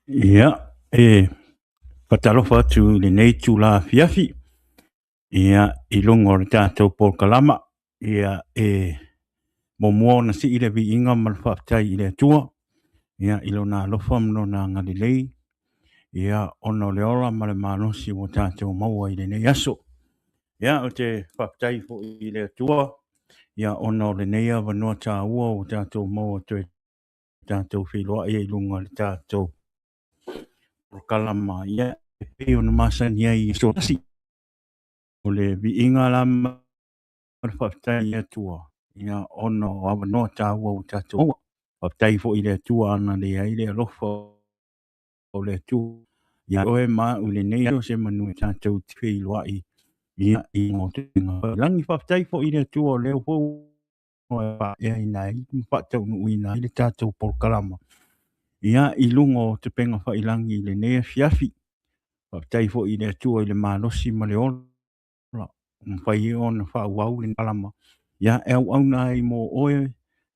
Ia, e faatalofa atu i lenei itula afiafi, ia, i luga o le tatou polokalama. Ia, e muamua ona sii le viiga ma le faafetai i le Atua, ia, i Lona alofa ma Lona agalelei, ia, ona o le ola ma le malosi ua tatou maua i lenei aso. Ia, ou te faafetai foi i le Atua, ia, ona o lenei avanoa taua ua tatou maua toe tatou feiloai ai i luga o le tatou polokalama, ia, e pei ona masani ai i aso tasi. O le viiga la ma le faafetai i le Atua, ia, ona o avanoa taua ua tatou maua. Faafetai foi i le Atua a na leai le alofa o le Atua ia oe ma au i lenei aso, se manu e tatou te feiloai, ia, i lagi. Faafetai foi i le Atua o lea foi e faaeaina ai ma faataunuuina ai le tatou polokalama, ia, i luga o upega tafailagi i lenei afiafi. Faafetai foi i le Atua i le malosi ma le ola ua mafai ai ona faaauau le polokalama, ia, e auauna ai mo oe,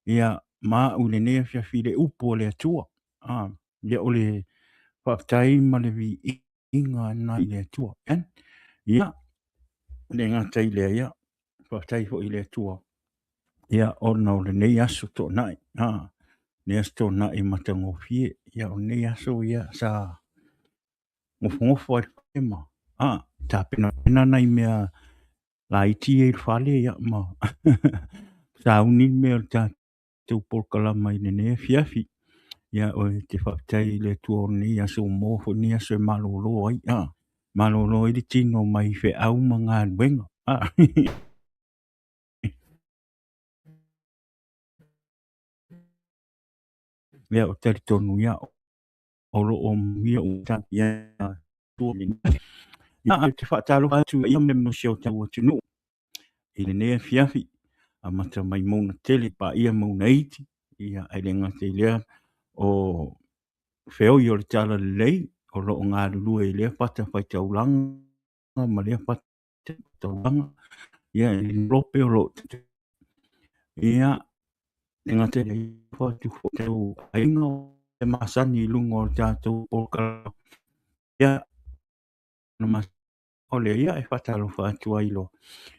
ia, ma au i lenei afiafi i le upu a le Atua. Ia, o le faafetai ma le viiga lena i le Atua. Ia, le gata i lea, ia, faafetai foi i le Atua, ia, ona o lenei aso toonai, lenei aso toonai matagofie. Ia, o lenei aso, ia, sa nofonofo ai le ma tapenapena nai mea laiti ia i le fale, ia, ma sauni le mea o le tatou polokalama i lenei afiafi. Ia, ou te faafetai i le Atua o lenei aso ua maua foi lenei aso e malolo ai, malolo ai le tino mai feau ma galuega. Ia, ou te talitonu, ia, o lo o manuia uma ia. Ia, ou te faatalofa atu i le si o tatou atunuu i lenei afiafi, amata mai mauga tele paia mauga iti, ia, ae le gata i lea o feoi o le talalelei o lo o galulue i lea fatafaitaulaga ma lea fataulaga, ia, i lope o lo o, ia, le gata i lea atu foi aiga e masani i luga o le tatou polokalame, ia, o lea, ia, e faatalofa atu ai loa,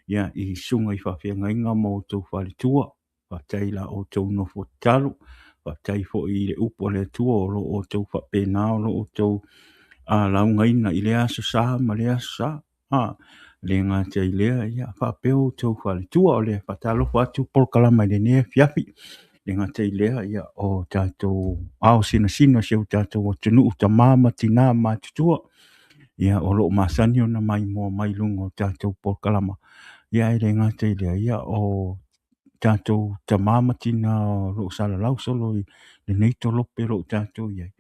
ia, i susuga i faafeagaiga ma outou faletua. Faafetai i la outou nofo tatalo, faafetai foi i le upu a le Atua o lo o outou faapena, o lo o outou laugaina i lea aso sa ma lea aso sa. Le gata i lea, ia, faapea outou faletua. O le faatalofa atu polokalama i lenei afiafi. Le gata i lea, ia, o tatou ao sinasina o si o tatou atunuu, tama ma tina matutua, ia, o lo o masani ona maimoa mai luga o tatou polokalama. Ia, e le gata i lea, ia, o tatou tama ma tina o lo o salalau solo i lenei tolope o lo o tatou i ai.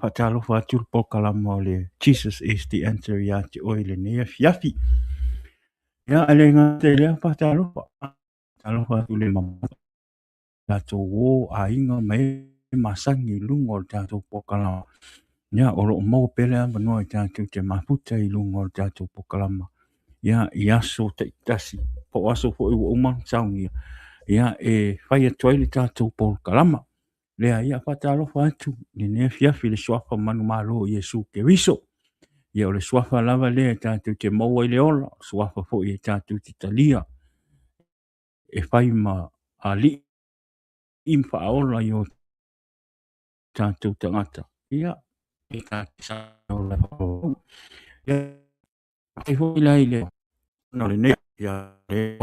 Faatalofa atu le polokalama o le Jesus is the Answer ia te oe i lenei afiafi. Ia, e le gata i lea, faatalofa. Faatalofa atu le mamalu tatou o aiga ma e masani i luga o le tatou polokalama. Ia, o lo o maua pea le avanoa i tatou te mafuta i luga o le tatou polokalama, ia, i aso taitasi, po o aso foi ua uma ona saunia, ia, e fai atu ai le tatou polokalama. Lea, ia, faatalofa atu i lenei afiafi i le suafa manumalo o Iesu Keriso. Ia, o le suafa lava lea e tatou te maua i le ola, o suafa foi e tatou te talia e fai ma alii ma faaola i o tatou tagata. Ia, e tatou ia foi la i le ona o lenei, ia, le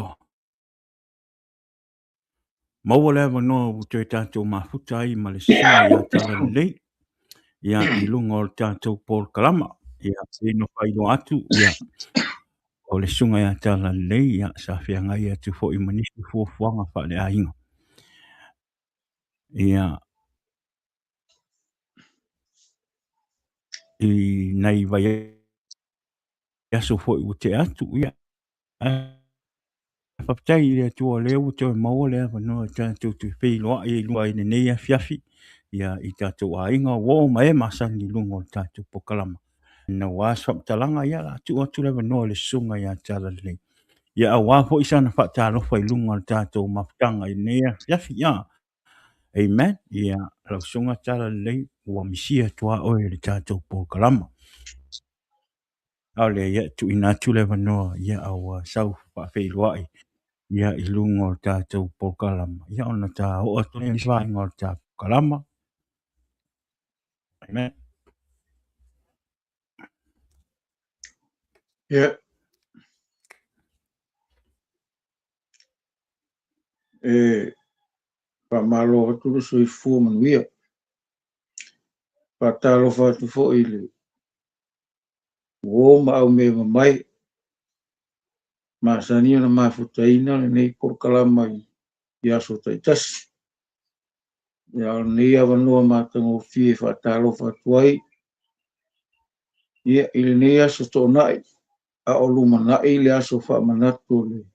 maua le avanoa ua toe tatou mafuta ai ma le susuga ia Talalelei, ia, i luga o le tatou polokalama. Ia, se i faailoa atu, ia, o le susuga ia Talalelei, ia, sa feagai atu foi ma nisi fuafuaga faaleaiga, ia, i nai vaiaso foi ua tea atu. Ia, faafetai i le Atua o lea ua toe maua le avanoa e tatou te feiloai ai i lenei afiafi, ia, i tatou aiga uo ma e masani i luga o le tatou polokalama. Naua se faamatalaga, ia, la tuu atu le avanoa i le susuga ia Talalelei, ia, aua foi sana faatalofa i luga o le tatou mafutaga i lenei afiafi. Ia, Amen. Ia, lau susuga Talalelei, ua misia atu lava oe i le tatou polokalama. A o lea, ia, tuuina atu le avanoa, ia, a ua sau faafeiloai, ia, i luga o le tatou polokalama, ia, ona ta oo atu lea i isi vaega o le tatou polokalama. Amen. Ia, e faamalo atu le soifua manuia. Faatalofa atu foi i le uo ma aumea mamae masani ona mafutaina lenei polokalama i aso taitasi. Ia, o lenei avanoa matagofie e faatalofa atu ai, ia, i lenei aso toonai, a o lumanai le aso faamanatu o le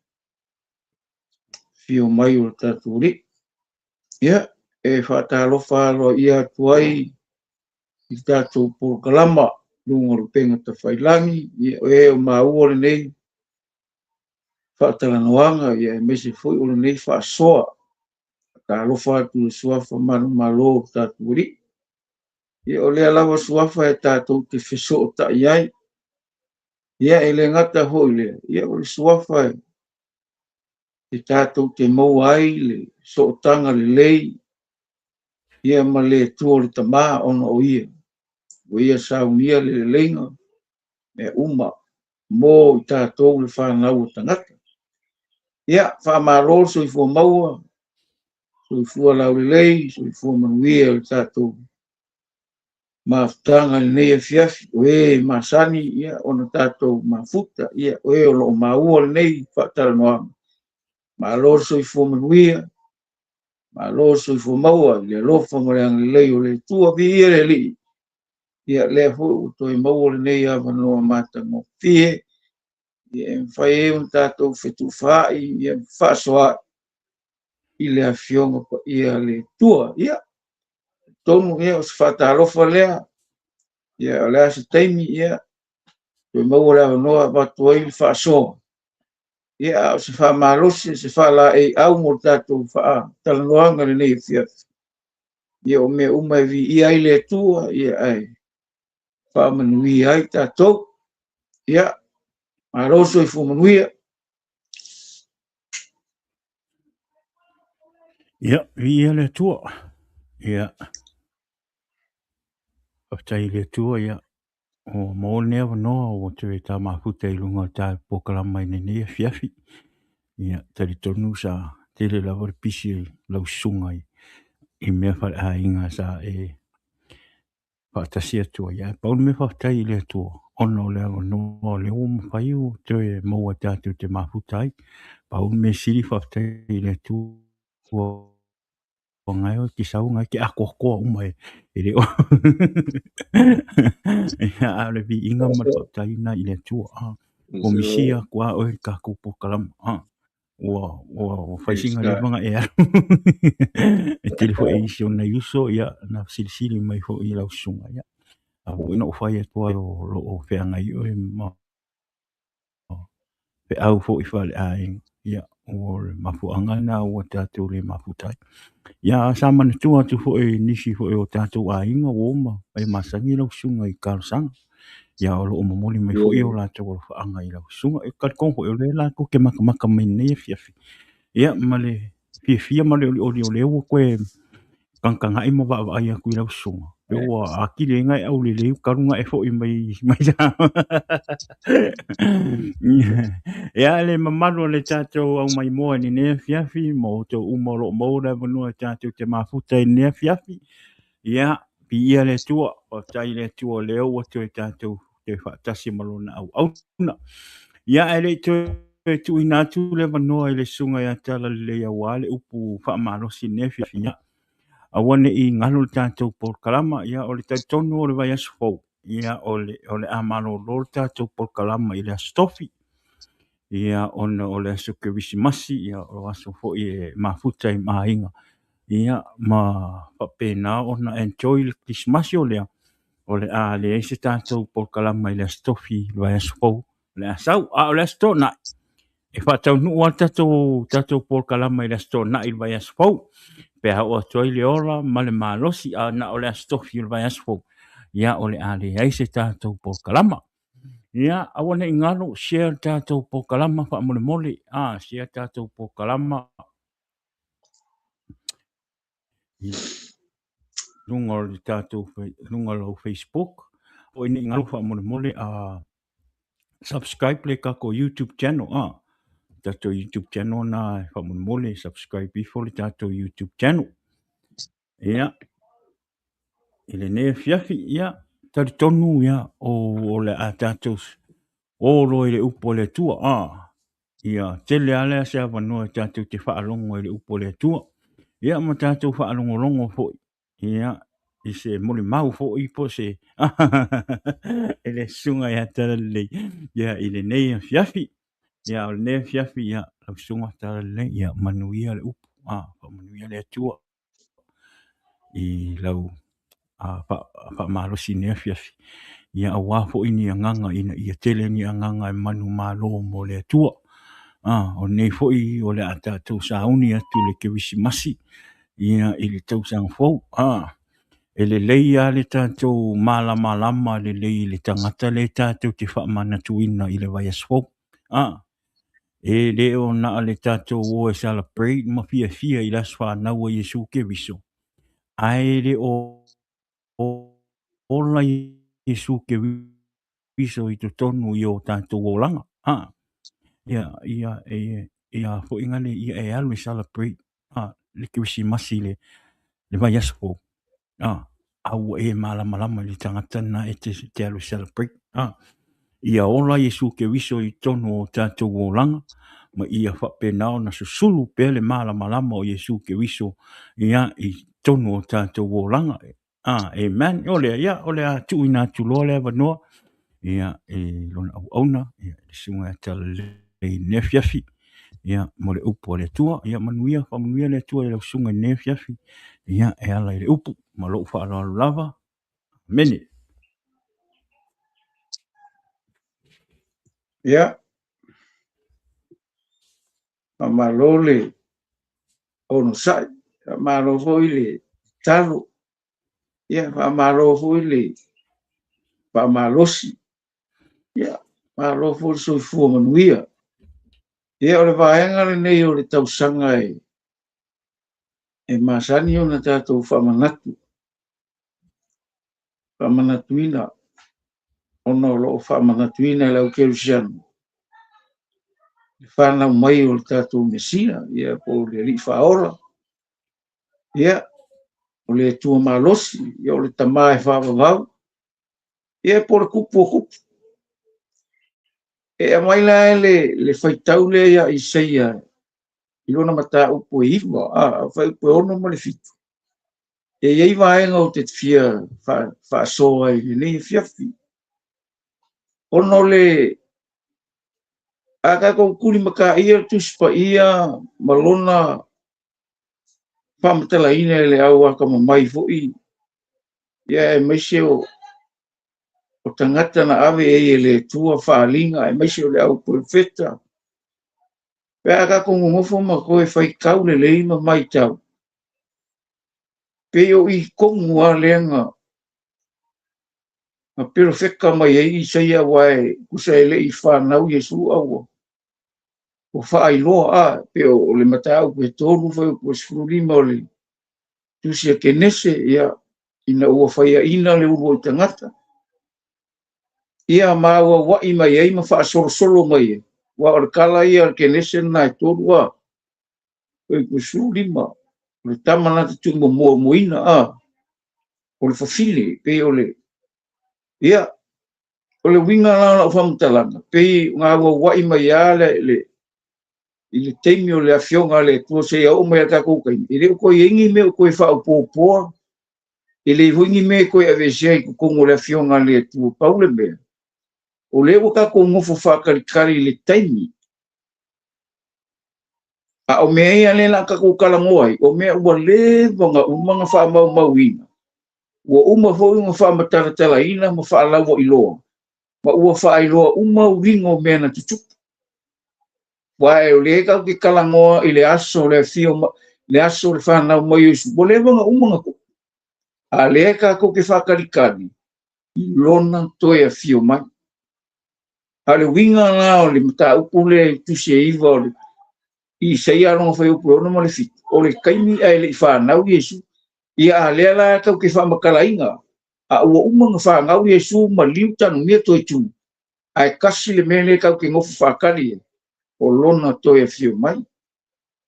afio mai o le tatou Alii. Ia, e faatalofa aloaia atu ai i le tatou polokalama luga o le upega tafailagi, ia, o e o maua lenei faatalanoaga, ia, aemaise foi o lenei faasoa. Faatalofa atu i le suafa manumalo o le tatou Alii. Ia, o lea lava suafa e tatou te fesootai ai. Ia, e le gata foi i lea, ia, o le suafa e tatou te maua ai le sootaga lelei, ia, ma le Atua o le Tama, ona o ia ua ia saunia le leleiga mea uma mo i tatou le fanau o tagata. Ia, faamalo le soifua maua, soifua laulelei, soifua manuia le tatou mafutaga i lenei afiafi. O e masani, ia, ona tatou mafuta, ia, o e o lo o maua lenei faatalanoaga. Malo le soifua manuia, malo le soifua maua i le alofa ma le agalelei o le Atua, viia le Alii. Ia, lea foi ua toe maua lenei avanoa matagofie, ia, e mafai ai ona tatou fetufaai, ia, faasoaai i le afioga paia a le Atua. Ia, tonu, ia, o se faatalofa lea. Ia, o le a se taimi, ia, toe maua le avanoa avatu ai le faasoa. Ia, a o se faamalosi, se faalaeiau mo le tatou faatalanoaga lenei afiafi. Ia, o mea uma e viia ai le Atua, ia, ae faamanuia ai tatou. Ia, malo soifua manuia. Ia, viia le Atua. Ia, faafetai i le Atua, ia, ua maua lenei avanoa ua toe ta mafuta i luga o le ta polokalama i lenei afiafi. Ia, talitonu sa tele lava le pisi lau susuga i mea faleaiga sa e faatasi atu ai. Ae pau le mea faafetai i le Atua, ona o le avanoa o lea ua mafai ua toe maua tatou te mafuta ai. Pau le mea sili faafetai i le Atua, ngai o ke sau ngai ke atoatoa uma e le o. Ia, a o le viiga ma le faafetai lena i le Atua. Ua misia atu lava oe i le tatou polokalama. Ua fai sina leva na e alu. E tele foi e isi o nai uso, ia, na silisili mai foi i lau susuga. Ia, a foi na ou fai atu ai o lo o feagai oe ma feau foi faleaiga. Ia, o le mafuaaga lena ua tatou le mafuta ai. Ia, sa manatua atu foi i nisi foi o tatou aiga ua uma e masani lau susuga i talosaga. Ia, o lo o momoli mai foi o latou alofaaga i lau susuga. E talitonu foi o lea latou te matamata mai nei afiafi. Ia, ma le fiafia ma le olioli o lea ua toe tagatagai ma vaavaai atu i lau susuga. Pe ua atili ai na e aulelei talu na e foi mai mai Samoa. Ia, le mamalu o le tatou aumaimoa i lenei afiafi, ma outou uma o lo o maua le avanoa e tatou te mafuta i lenei afiafi. Ia, viia le Atua, faafetai i le Atua o lea ua toe tatou toe faatasi ma lona auauna. Ia, ae le i toe tuuina atu le avanoa i le susuga ia Talalelei aua le upu faamalosi i lenei afiafi, ia, aua ne i galo le tatou polokalama. Ia, o le talitonu o le vaiaso fou, ia, o le a malolo le tatou polokalama i le aso Tofi. Ia, ona o le aso Kerisimasi, ia, o aso foi e mafuta i ma aiga. Ia, ma faapena ona enjoy le Kerisimasi o lea, o le a leai se tatou polokalama i le aso Tofi i le vaiaso fou, o le a sau. A o le aso Toonai, e faataunuu lava le tatou polokalama i le aso Toonai i le vaiaso fou. Pe a oo atu ai le ola ma le malosi, a na o le Aso Tofi o le vaiaso fou, ia o le a leai se tatou polokalama. Ia, aua ne i galo, share le tatou polokalama faamolemole. A, share tatou polokalama i luga o le tatou luga o lau Facebook. Oi ne i galo faamolemole a subscribe le tatou YouTube channel. A, tatou YouTube channel na faamolemole subscribe ifo le tatou YouTube channel. Ia, i lenei afiafi, ia, talitonu, ia, o le a tatou o loa i le upu a le Atua. A, ia, tele lava lea se avanoa e tatou te faalogo ai i le upu a le Atua. Ia, ma tatou faalogologo foi, ia, i se molimau foi po o se e le susuga ia Talalelei, ia, i lenei afiafi. Ia, o lenei afiafi, ia, lau susuga Talalelei, ia, manuia le upu, a, faamanuia le Atua i lau faamalosi i lenei afiafi. Ia, aua foi ni agaga ina ia tele ni agaga e manumalo mo le Atua. A, o lenei foi o le a tatou sauni atu i le Kerisimasi, ia, i le tausaga fou. A, e lelei lava le tatou malamalama lelei i le tagata lea tatou te faamanatuina i le vaiaso fou. A, e le o na o le tatou o e celebrate ma fiafia i le aso fanau a Iesu Keriso, ae le o ola Iesu Keriso i totonu i o tatou olaga. A, ia, ia, e, ia foi ngale, ia e alu e celebrate, a, le Kerisimasi le vaiaso fou. A, a ua e malamalama i le tagata na e te alu e celebrate. A, ia ola Iesu Keriso i totonu o tatou olaga, ma ia faapena ona susulu pea le malamalama o Iesu Keriso, ia, i totonu o tatou olaga. A, amen. O lea, ia, o le a tuuina atu loa le avanoa, ia, e lona auauna, ia, le susuga ia Talalelei i lenei afiafi, ia, mo le upu a le Atua. Ia, manuia, faamanuia le Atua i lau susuga i lenei afiafi, ia, e ala i le upu ma lou faaaloalo lava. Amene. Ia, faamalo le onosai, faamalo foi le talo, ia, faamalo foi le faamalosi, ia, malo foi le soifua manuia. Ia, o le vaega lenei o le tausaga e masani ona tatou faamanatu, faamanatuina, ona o loo faamanatuina e le au kerisiano le fanau mai o le tatou Mesia, ia, po o le Alii Faaola, ia, o le Atua malosi, ia, o le Tama e faavavau, ia, po o le Kupu o Kupu. E aumai la le faitau lea ia Isaia i lona mataupu e 9, a, fuaiupu e 6 ma le 7. E i ai vaega o te fia faasoa i lenei afiafi. Ona o le a tatou tulimataia le Tusi Paia ma lona faamatalaina e le au atamamai foi, ia, aemaise o tagata na ave ai e le Atua faaaliga, aemaise o le au profeta. Pe a tatou nonofo ma toe faitau lelei ma matau, pei o i tonu lava lea na perofeta mai ai Isaia, aua e tusa e le i fanau Iesu a ua faailoa, a, pei o le mataupu e 3 fuaiupu e 15 o le Tusi a Kenese, ia, ina ua faiaina le uluai tagata, ia maauauai mai ai ma faasolosolo mai ai, aua o le tala ia a le Kenese lena e 3, a, fuaiupu 15, o le tama na te tuumomoina, a, o le fafine, pei o le, ia, o le uiga la o lau faamatalaga, pei gauauai mai lava le i le taimi o le afioga a le Atua seia oo mai i le tatou taimi, e le o toe i ai ni mea o toe faaopoopoa, e le foi ni mea e toe aveesea i totonu o le afioga a le Atua. Pau le mea, o lea ua tatou nofo faatalitali i le taimi, a o mea ia lea o le a tatou talanoa ai, o mea ua leva ona uma ona faamaumauina, ua uma foi ona faamatalatalaina ma faalauailoa, ma ua faailoa uma uiga o mea na tutupu. Aua o lea tatou te talanoa i le aso o le afio, le aso o le fanau mai o Iesu, ua leva ona uma ona tupu. A lea tatou te faatalitali i lona toe afio mai. A o le uiga la o le mataupu lea i Tusi e 9 o le Isaia lona fuaiupu e 6 ma le 7, o le taimi ae le i fanau Iesu. Ia a lea la tatou te faamatalaina, a ua uma ona fanau Iesu ma liu tanumia toe tu, ae tasi le mea lea tatou te nofo faatali ai, o lona toe afio mai.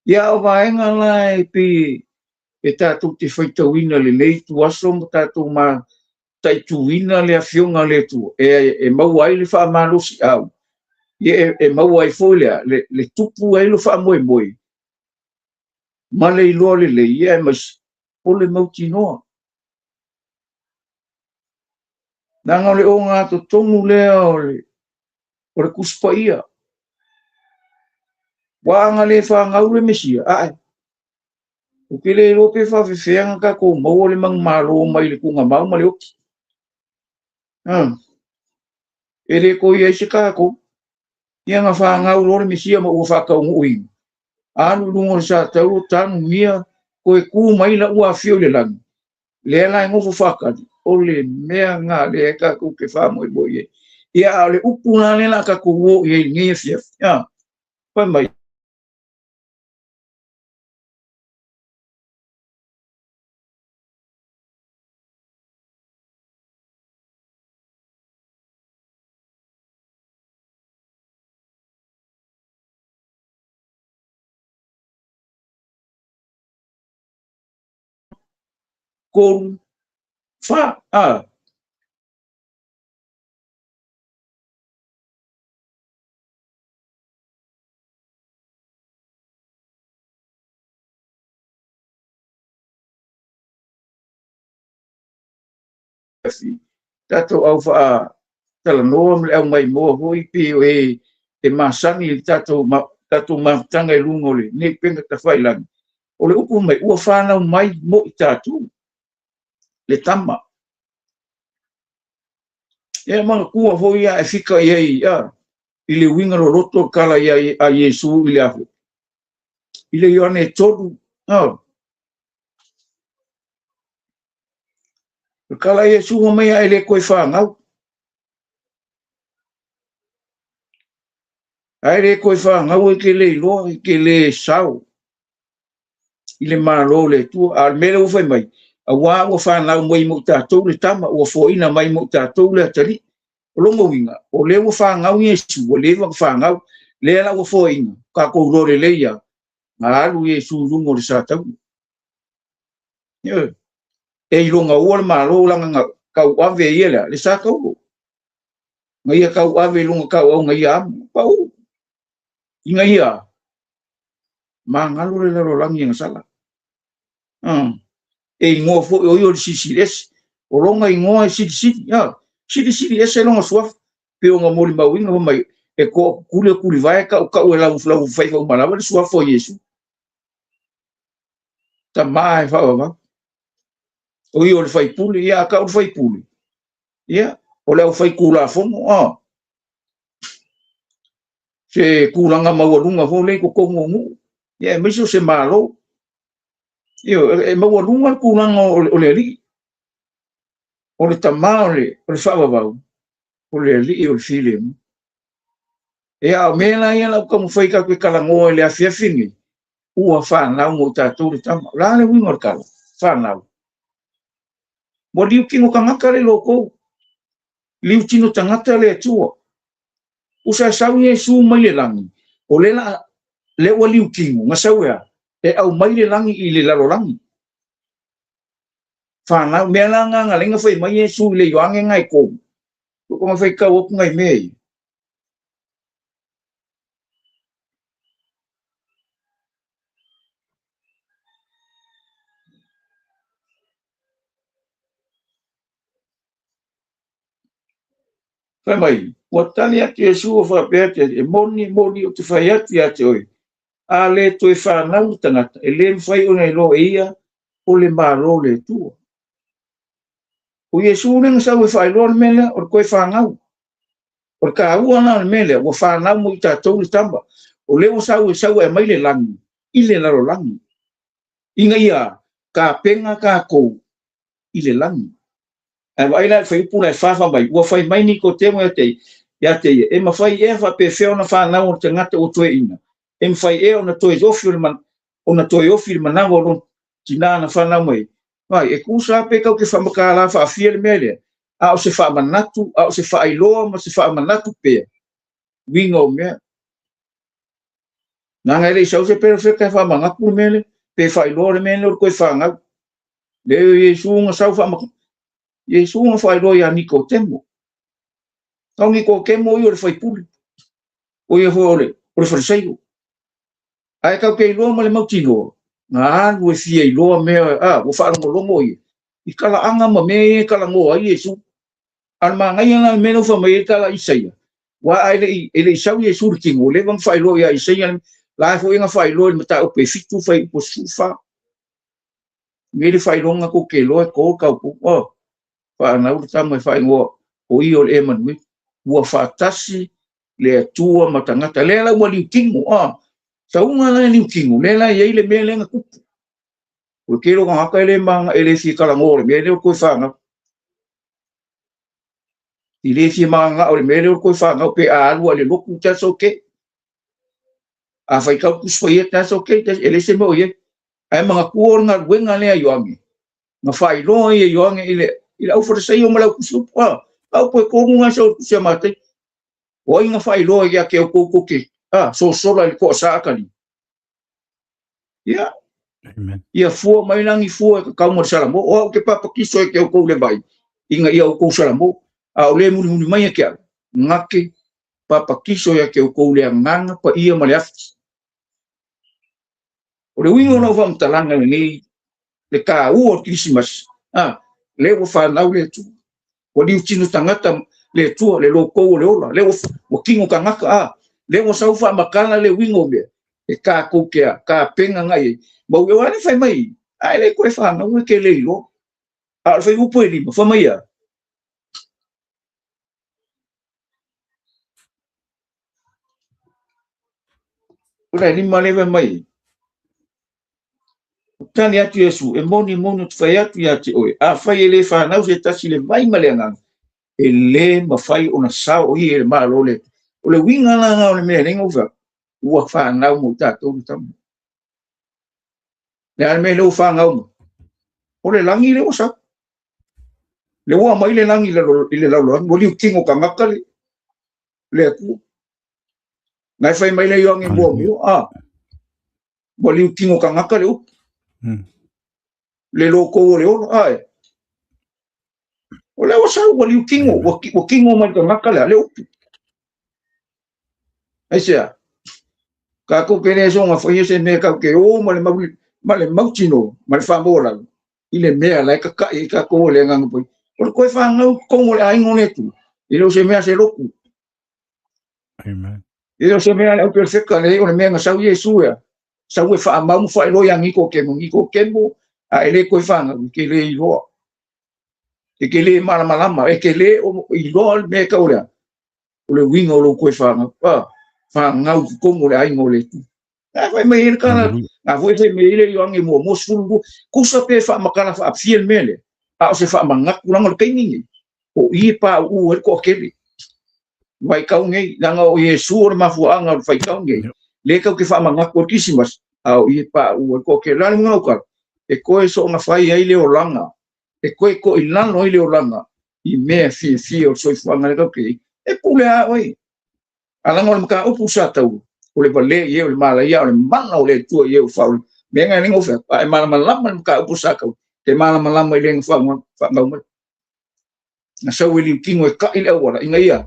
Ia, o vaega la e pei e tatou te faitauina i lenei ituaso ma tatou mataituina le Afioga a le Atua e maua ai le faamalosiau, ia e maua ai foi le tupu ai le faamoemoe ma le iloa lelei, ia aemaise o le mautinoa. Leaga o le ogatotonu lea o le Tusi Paia. Aua ana le fanau le Mesia, ae, ou te le iloa pe faapefea ona tatou maua le manumalo mai le tuugamau ma le oti. E le toe i ai se tatou. Ia na fanau loa le Mesia ma ua faataunuuina, alu i luga o le satauro, tanumia, toe tu mai la ua afio i le lagi, lea la e nofo faatali, o le mea lena lea tatou te faamoemoe i ai. Ia, a o le upu la lea o le a tatou o i ai i lenei afiafi, fai mai, 3, 4. Tatou au faatalanoa ma le aumaimoa foi pei o e masani i le tatou mafutaga i luga o lenei upega tafailagi. O le upu mai, ua fanau mai mo i tatou le tama. E manatua foi a e fika i ai i le uiga loloto o tala a Iesu i le afu i le Ioane 3, o tala a Iesu mai a e le toe fanau. A e le toe fanau e te le iloa, e te le sao i le Malo o le Atua. A o le mea lea ua fai mai, aua ua fanau mai mo i tatou le tama, ua foaina mai mo i tatou le atalii. O lona uiga, o lea ua fanau Iesu, ua leva ona fanau, lea la ua foaina, tatou iloa lelei lava, na alu Iesu i luga o le satauro. E iloga ua le Malo leaga na tauave e ia le satauro. Na ia tauave i lona tauau na ia amu, pau, ina ia magalo le lalolagi i agasala. E igoa foi o ia o le Silisili Ese. O lona igoa e Silisili, Silisili Ese lona suafa, pei ona molimauina fai mai, e toakutuli o tulivae tautau e lau faiva uma lava le suafa o Iesu. Tama e faavavau. O ia o le faipule, ia a tau le faipule, ia, o le aufaitulafono, se tulaga maualuga foi lea i totonu o nuu, ia aemaise o se Malo. E maualuga le tulaga o le alii, o le tama o le faavavau, o le alii o le filemu. Ia, a o mea la ia o le a ou taumafai tatou te talanoa i le afiafi lenei, ua fanau mo i tatou le tama. O le a le uiga o le tala? Fanau. Ua liu tino tagata le lotou, liu tino tagata le Atua. Usa e sau Iesu mai le lagi, o lea la, lea ua liu tino, na sau e a? E aumai le lagi i le lalolagi. Fanau, mea la nga nga lenga fai mai Iesu i le Ioane ngai kou. Ko nga fai kau oku ngai mea i. Fai mai, ua tali atu Iesu ua faapea atu, e moni, moni ou te fai atu ia te oe, a le toe fanau le tagata, e le mafai ona iloa e ia o le Malo o le Atua. O Iesu lea na sau e faailoa le mea lea, o le toe fanau. O le taua la o le mea lea, ua fanau mo i tatou le tama. O lea ua sau e sau e aumai le lagi i le lalolagi. Ina ia tapena tatou i le lagi. Ae vaai la i le fuaiupu la e 4 fai mai, ua fai mai Nikotemo ia te ia te ia, e mafai ea faapefea ona fanau o le tagata ua toeaina? E mafai ea ona toe ofi o le ona toe ofi le manawa o lona tinā na fanau mai ai? Vai, e tusa lava pe tatou te faamatala faafia le mea lea, a o se faamanatu, a o se faailoa ma se faamanatu pea, uiga o mea. Leaga e le i sau se perofeta e faamanatu le mea lea, pe faailoa le mea lea o le toe fanau. Lea o Iesu na sau faamanatu, Iesu na faailoa ia Nikotemo. O Nikotemo ia o le faipule, o ia foi o le Fariseio. Ae tatou te iloa ma le mautinoa, na alu e fia iloa mea, a, ua faalogologo ia, i talaaga ma mea ia e talanoa ai Iesu. A o le manaia la o le mea lea ua fai mai ai le tala a Isaia, aua e le i sau Iesu i le tino, ua leva ona faailoa ia Isaia, la foi na faailoa i le mataupu e 7 fuaiupu 14. Nei le faailoga tou te iloa e to tau oh, faanau le tama e faaigoa o ia o le Emanueli. Ua faatasi le Atua ma tagata. Lea la ua liutino, ah, sauga la e liutino, lea la e i ai le mea lea na tupu. O le tele o tagata e le maga, e le fia talanoa o le mea lea o le toe fanau. I le fia magagao i le mea lea o le toe fanau pe a alu lava i le lotu, that's okay. A faitau Tusi Paia, that's okay, e leai se mea o i ai. Ae manatua o le galuega lea a Ioane, na faailoa ia Ioane i le i le aufalesaio ma le autusi upu, a, au po e tonu na sau tusi a Matei. O ai na faailoa ia te outou tou te, a, sosola i le toasa akali. Ia, Amen. ia fua mai lagi fua e kakau ma le salamo. O au te papatiso e te outou le vai, ina ia outou salamo. A o le mulimuli mai e ke au, ngake papatiso ia te outou le agaga paia ma le afi. O le uiga o lau faamatalaga lenei, le taua o le Kerisimasi, a, lea ua fanau le Atua. Ua liutino tagata le Atua, le lotou o le ola, lea ua tino tagata, a, lea ua sau faamatala le uiga o mea, e tatou te a, tapena agai ai. Ma ua le fai mai, a e le toe fanau e te le iloa. A o le fuaiupu e 5, fai mai a, o le 5 lea fai mai, tali atu Iesu, e moni moni ou te fai atu ia te oe, afai e le fanau se tasi le vai ma le agaga, e le mafai ona sao o ia i le Malo o le Atua. O le uiga la lena o le mea lea na ou fai atu, ua fanau mo tatou le tama. Le a le mea lea ua fanau mai? O le lagi lea ua sau. Le ua aumai le lagi i le lalolagi, ua liutino tagata le Atua. Na e fai mai le Ioane muamua, a, ua liutino tagata le upu. Le lotou o le ola, a e. O lea ua sau, ua liutino, ua tino mai le tagata lea, le upu. Aisea, tatou te le soona faia se mea tatou te o ma le ma le mautinoa, ma le faamaualalo, i le mea la e tata'i ai tatou o le Agaga Paia. O le toe fanau i totonu o le aiga o le Atua, e le o se mea se lotu. Amen. E le o se mea a le auperefeta, leai, o le mea na sau Iesu ea, sau e faamau ma faailoa ia Nikotemo, Nikotemo, a e le toe fanau, e te le iloa. E te le malamalama, e te le iloa le mea e tau o le a. O le uiga o lou toe fanau, a, fanau i totonu o le aiga o le Atua. A fai mai ai le tala, a foi fai mai ai le Ioane muamua 12, tusa pe faamatala faafia le mea lea, a o se faamanatu leaga o le taimi lenei, o i e pauu ai le toatele. Vaitau nei, leaga o Iesu o le mafuaaga o le faitau nei, lea tatou te faamanatu ai le Kerisimasi, a o i e pauu ai le toatele. O le a le uiga o lau tala? E toe soona fai ai le olaga, e toe toilalo ai le olaga i mea fiafia o le soifuaga lea tatou te i ai. E pule lava oe. A leaga o le mataupu sa taua, o le valea i e o le malaia, o le mana o le Atua i e o faaoli. Mea nga e le gofea, a e malamalama le mataupu sa taua, te malamalama i le na faangau mai. Na sau e liutino e kai le auala, ina ia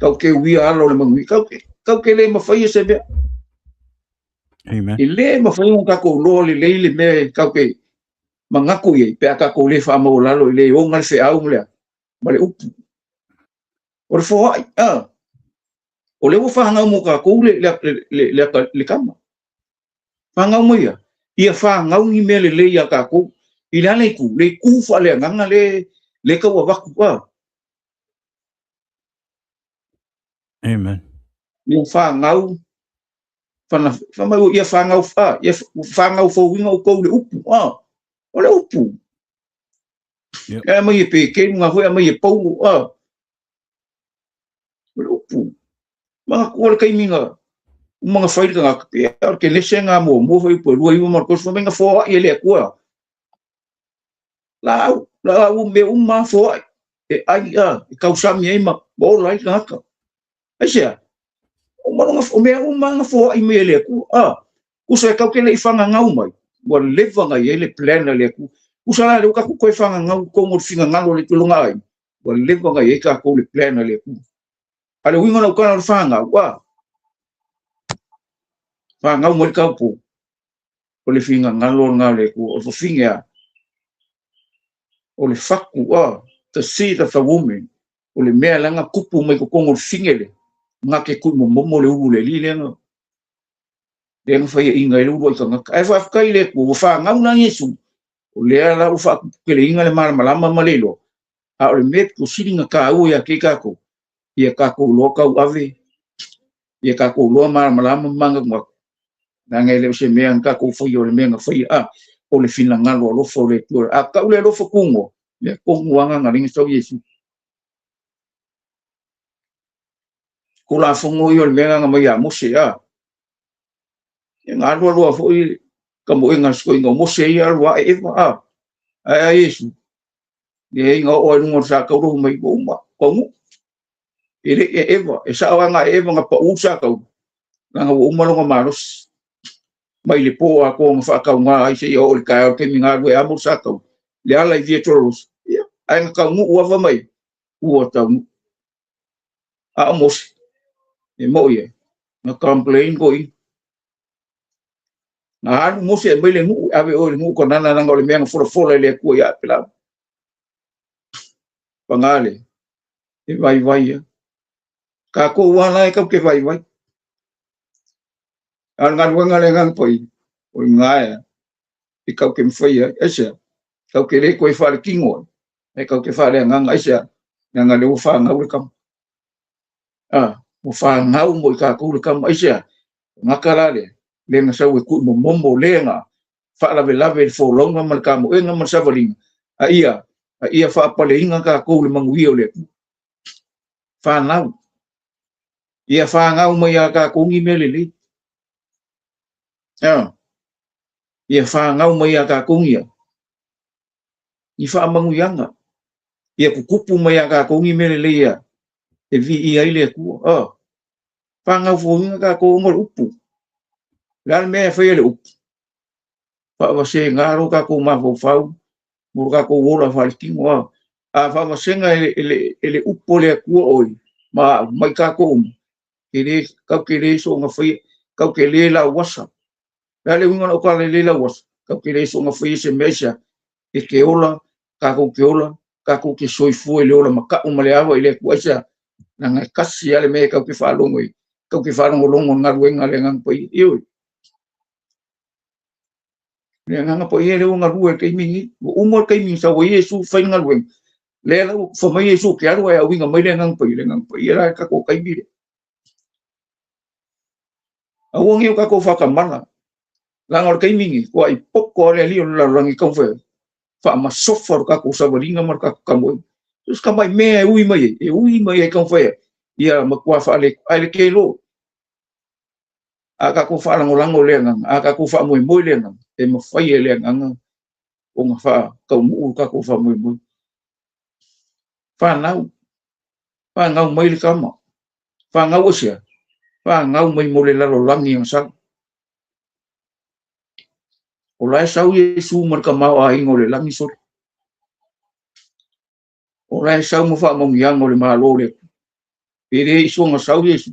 tau te uia ala o le manuia, tau te le mawhai e se mea. Amen. E le mawhai o tatou loa lelei le mea e tau te manatu i ai, pe a tatou le faamaualalo i le oga le feau ma le ma le upu. O le foai, a, o lea ua fanau mo tatou le tama. Fanau mai ia, ia fanau ni mea lelei ia tatou. I le a le itu? Le itu faaleagaga le tau avatu, a. Amen. Ia fanau, Fai mai ua ia fagau, ia fagau fouina outou i le upu. O le upu. E aumai e Petelu na foi aumai e Paulo. O le upu. Manatua le taimi na uma na fai le tagata, pe o le Kenese na muamua foi upu e 29 ma le 30, fai mai na foai e le Atua. Laau, laau mea uma foai. E ai, e tausami ai ma ola ai le tagata. Aisea? O mea uma na foai mai e le Atua. Usa e tau ke le i fagagau mai, ua leva na i ai le plan a le Atua. Usa la le ua tatou toe fagagau tonu o le finagalo o le tulaga ai, ua leva na i ai tatou le plan a le Atua. A le uiga o lau tala o le fagau, fagau mai le taupo, o le finagalo lena o le Atua, o le fafine a, o le fatu, the seed of the woman, o le mea lea na tupu mai totonu o le fafine lea, na te tuumomomo le ulu le alii lea na, lea na faiaina ai le uluai tagata. Ae faafetai i le Atua, ua fagau la Iesu, o lea la ua faatuputeleina le malamalama ma le iloa, a o le mea pito sili na taua ia te i tatou, ia tatou iloa tauave, ia tatou iloa malamalama ma manatunatu, leaga e le o se mea na tatou faia, o le mea na faia, o le finagalo alofa o le Atua. A tau le alofa tunoa, mea tonu lava na na sau Iesu. Tulafono ia o le mea na mai ia Mose, E na alu alua foi ka moega a sikoiga o Mose ia alu ae Eva, Ae a Iesu, leai na oo ai luga o le satauro mai ua uma, taunuu. E le i Eva, e sao lava na Eva na pau le satauro, leaga ua uma lona malosi. Mai le po atoa na faatauga ai seia oo i le taeao i le taimi na alu ai amo le satauro, le ala i Via Dolorosa, ia, ae na taunuu lava mai, ua taunuu. A o Mose, e moi ai, na complain koiga. Na alu Mose e aumai le nuu, ave oe i le nuu Kanana leaga o le mea na folafola e le Atua ia Apelama. Paga lea, e vaivai lava. Tatou lava la e tatou te vaivai. A o le galuega a le Agaga Paia, o i ina e tatou te mafaia ai. Aisea? Tatou te le toe faaletino ai, ae tatou te faaleagaga. Aisea? Leaga o lea ua fanau le tama. Ua fanau mo i tatou le tama. Aisea? O gata la lea, lea na sau e tuumomomo, lea na faalavelave i le folauga ma le kamoega ma le savaliga, a ia faapaleina tatou le manuia o le Atua. Fanau. Ia fanau mai ia tatou ni mea lelei. Ia fanau mai ia tatou ni faamanuiaga. Ia tutupu mai ia tatou ni mea lelei ia e viia ai le Atua. Fanau fouina tatou ona o le upu. O le a le mea e faia le upu? Faavasega lo tatou mafaufau mo lo tatou ola faaletino. A faavasega e le upu o le Atua oe ma mai tatou uma, tau te le soona faia, tau te le lauasa. O le a le uiga o lau tala e le lauasa? Tau te le soona faia se mea aisea? E te ola, tatou te ola, tatou te soifua i le ola matau ma le ava i le Atua aisea? Leaga e kasi lava le mea e tau te faalogo ai, tau te faalogologo i le galuega a le Agaga Paia. Ioe. Le Agaga Paia lea ua galue i le taimi lenei. Ua uma le taimi na sau ai Iesu fai le galuega. Lea la ua fai mai Iesu ke alu ae auiga mai le Agaga Paia. Le Agaga Paia la e tatou taimi lea. Aua nei o tatou faatamala. Leaga o le taimi lenei, ua i poto lava le alii o le lalolagi e taumafai ai. Faamasofa lo tatou savaliga ma le tatou kamoega. So se tamai mea e ui mai ai, e ui mai ai taumafai ai, ia matua faale, ae le telo. A tatou faalagolago i le Agaga, a tatou faamoemoe i le Agaga, e mafai e le Agaga ona faataunuu lo tatou faamoemoe. Fanau, fanau mai le tama. Fanau aisea? Fanau mai mo le lalolagi na sau. O la e sau Iesu ma le tamaoaiga o le lagi sole. O la e sau ma faamanuiaga o le Malo o le Atua. E le i soona sau Iesu.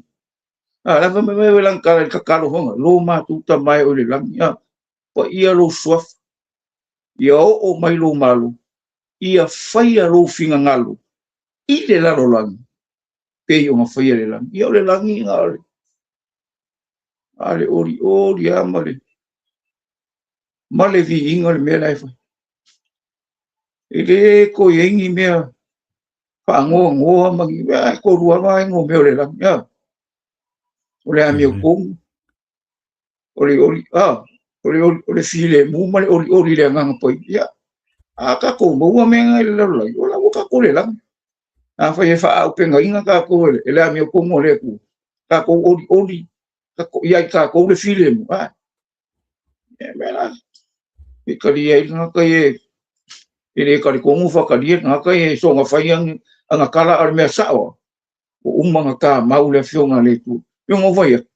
A la fai mai mai lana tala i le tatalo foga, lo matou tama e oe i le lagi, paia lou suafa, ia oo mai lou Malo, ia faia lou finagalo i le lalolagi, pei ona faia le lagi. Ia o le lagi na o le, a le olioli lava ma le viiga o le mea la e fai. E le toe i ai ni mea faanoanoa ma ni mea, e tolu lava vaega o mea o le lagi. O le amiotonu, O le oli, a, o le filemu ma le olioli i le Agaga Paia. A tatou maua mea na i le lalolagi, o la ua tatou le lagi. Afai e faaaupegaina tatou e le amiotonu a le Atua, tatou olioli, ia i tatou le filemu, a, e mea la, e talia ai le tagata ia e le talitonu faatalia le tagata ia e soona fai ana tala a o le mea sao, ua uma ona tamau le Afioga a le Atua. E ono fai atu,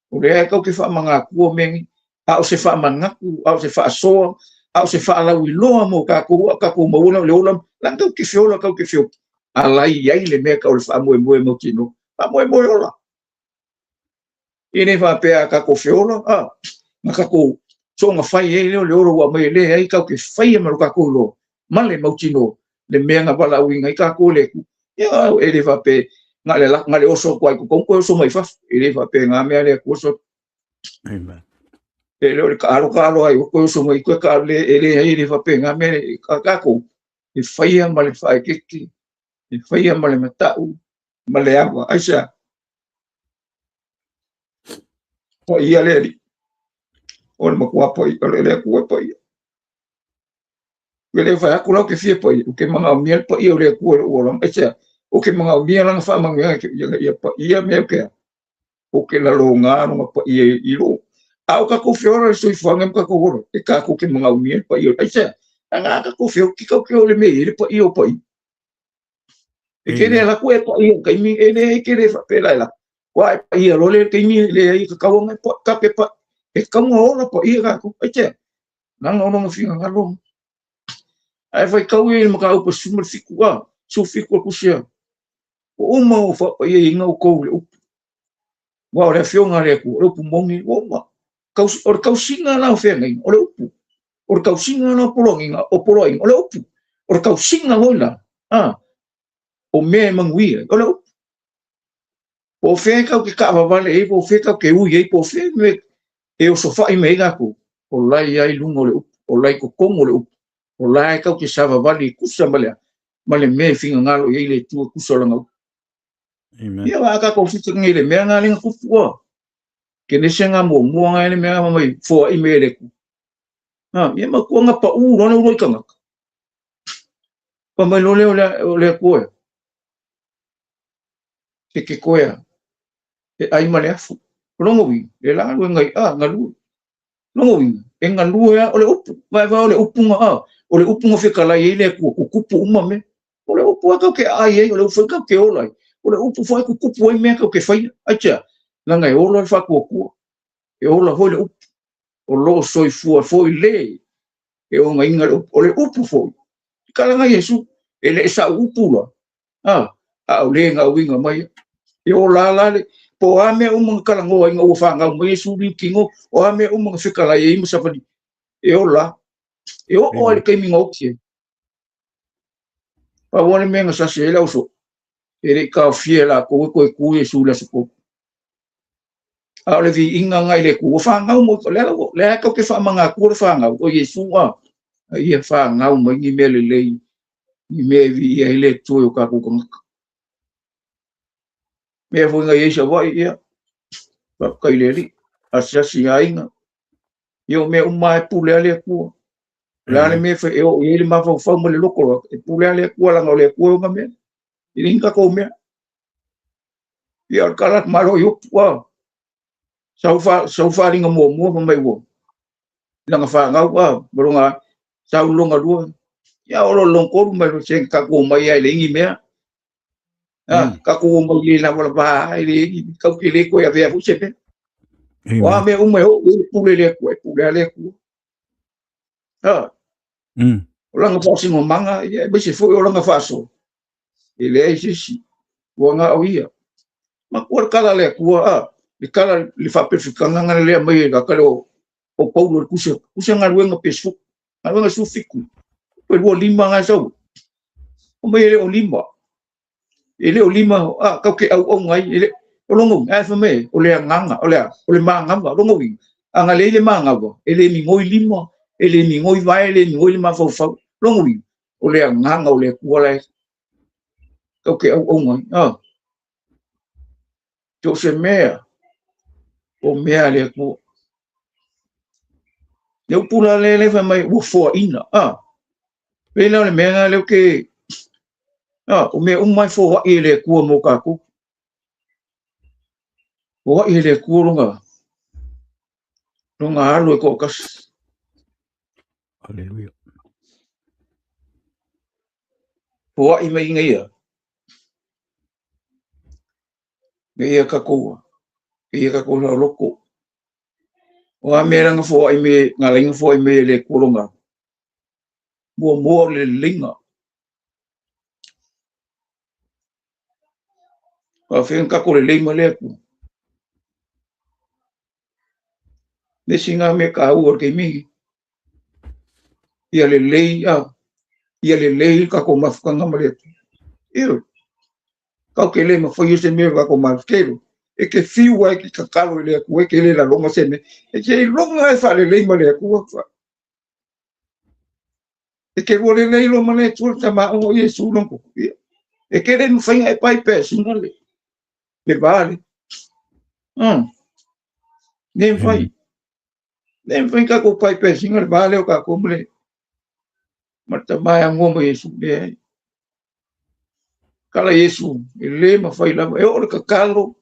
o lea e tatou te faamanatua mea nei, a o se faamanatu, a o se faasoa, a o se faalauiloa mo tatou, a o tatou maua le ola, la tatou te feola, tatou te feola, a la i ai le mea tau le faamoemoe mautinoa, faamoemoe ola. E le faapea a tatou feola, a, na tatou soona fai ai lea o le ola ua aumai e leai, tatou te faia ma lo tatou iloa, ma le mautinoa, le mea na valaauina ai tatou e le Atua. Ia, e le faapea, na le oso atu ai i totonu, toe oso mai fafo. E le faapena mea le Atua oso. Amen. E le o le taalo taalo ai, toe oso mai, toe taalo, e leai, e le faapena mea le tatou. E faia ma le faaeteete, e faia ma le matau, ma le ava. Aisea? Paia le Alii. O le matua paia, o le Atua e paia. E le fai atu lau ke fia paia, o ke manaomia le paia o le Atua i lou olaga. Aisea? O ke manaomia lana faamanuiaga ia paia mea o ke a. O ke laloga lona paia i lou. A o tatou feola le soifuaga ma tatou ola, e tatou te manaomia le paia. Aisea? Ana a tatou feola, ki kau ke o le mea i le paia o paia. E ke le ala ku e paia taimi, e le ke le faapela e la. Ua e paia lo le taimi e le ai ka kauanga e pa, ka ke pa, e kaunga ola paia tatou. Aisea? Langa o lona finagalo. Ae fai kau ia i le mataupu 17 a, 17 o tusi a. Ua uma o faapaiaina outou i le upu. Ua o le Afioga a le Atua, o le upu moni, ua uma. O le tausiga la o feagaiga, o le upu. O le tausiga la o poloaiga, o poloaiga, o le upu. O le tausiga foi la, a, o mea e manuia, o le upu. Po o fea e tau te taavavale ai, po o fea e tau te ui ai, po o fea mea e osofai mai ai latou, o la e i ai luga o le upu, o la e i totonu o le upu, o la e tau te savavali e tusa ma le, ma le mea e finagalo i ai le Atua tusa o lana upu. Amen. Ia a tatou fita nei le mea nga le tupu a. Kenese nga muamua nga le mea nga mai foai me le Atua. Ha, ia matua nga pau loa le ulu ai tagata. Pa mai loa lea o le Atua e. Ke ke koea. E ai ma le afu. O lona uiga, e la galue ngai a, galue. Lona uiga, e galue a, o le upu. Vae vae o le upu nga a, o le upu nga fetalai ai le Atua, kukupu uma mea. O le upu a tau ke aai ai, o le upu foi tau ke ola ai. O le upu foi kukupu ai mea tau ke whaia. Aitea, langa e ola le whaatuatua. E ola foi le upu. O loo soifua foi le e ogaina le upu. O le upu foi. I kalanga Iesu, e le e sau upu la. A, a o le ngā uiga mai. E ola la le, po a mea uma nga kalangoa inga ua whangau mai Iesu liu kingo, o a mea uma nga fekalai e ima safali. E ola. E o o ai le taimi nga oti e. Pau lava le mea na sasi ai le auso, e le i taofia e latou e toe tu Iesu i le aso 3. A o le viiga lena i le Atua, ua fanau mo, o lea, lea tatou te faamanatua le fanau o Iesu, a, a ia fanau mai ni mea lelei, ni mea e viia ai le Atua i o tatou tagata. Mea foi na i ai Savaii, ia, faafetai i le Alii, asiasi i aiga, ia o mea uma lava e pule lava le Atua. O le a le mea e oo i ai le mafaufau ma le loto, e pule lava le Atua, leaga o le Atua e ona mea. E le ni tatou mea. Ia o le tala atu malo i upu, a. Sau fa, sau faaaliga muamua fai mai ua lana fanau, a, ma lona sau lona lua. Ia o lona tolu mai lo se tatou omai ai e leai ni mea. A, tatou omai le lavalava ai, e leai ni, tatou te le toe avea foi se mea. O a mea uma e oo i ai le pule i le Atua, e pule lava le Atua. A, o lana faasinomaga, ia, aemaise foi o lana faasoa, e leai se isi, ua na o ia. Matua le tala a le Atua, a, le tala le faapefekanga na lea mai e ka le o Paulo le tusi, tusi galuega pe su, galuega 17, pe 25 nga sau. O mai e le o lima. E le o lima, a, kau ke auauna ai, e le, o lona uiga, ae fai mai, o le agaga, o le a, o le magava, o lona uiga, a na leai le magava, e le migoi lima, e le migoi vae, e le migoi le mafaufau, lona uiga, o le agaga o le Atua la e kau ke auauna ai, a. So o se mea, o mea a le Atua. Le upu la lea le fai mai ua foaina. Pei la o le mea lena lea ou te o mea uma e foai e le Atua mo tatou. Foai e le Atua lona alo e toatasi. Aleluia. Foai mai ina ia. Ia tatou, ia tatou saoloto. O a mea langa foai me, ngā lainga foai me le Atua lona. Muamua o le leleiga. Faafetai tatou lelei ma le Atua. Le isi ngā mea taua o le taimi, ia lelei, ia lelei le tatou mafutaga ma le Atua. Ioe. Kau ke le mawhai se mea tatou mafutelo. E ke fiu ai ki tatalo i le Atua, e ke le lalonga se mea. E ke iloga e faalelei ma le Atua. E ke lua lelei lo ma le Atua le tamaonga o Iesu longo. E ke le mawhainga e pai pē singa le. Le vale. Ne mawhai. Ne mawhai kako pai pē singa le vale o kako ma le. Ma le tamae angoa ma Iesu le. Kala Iesu, e le mawhai lava. E o le kakalo.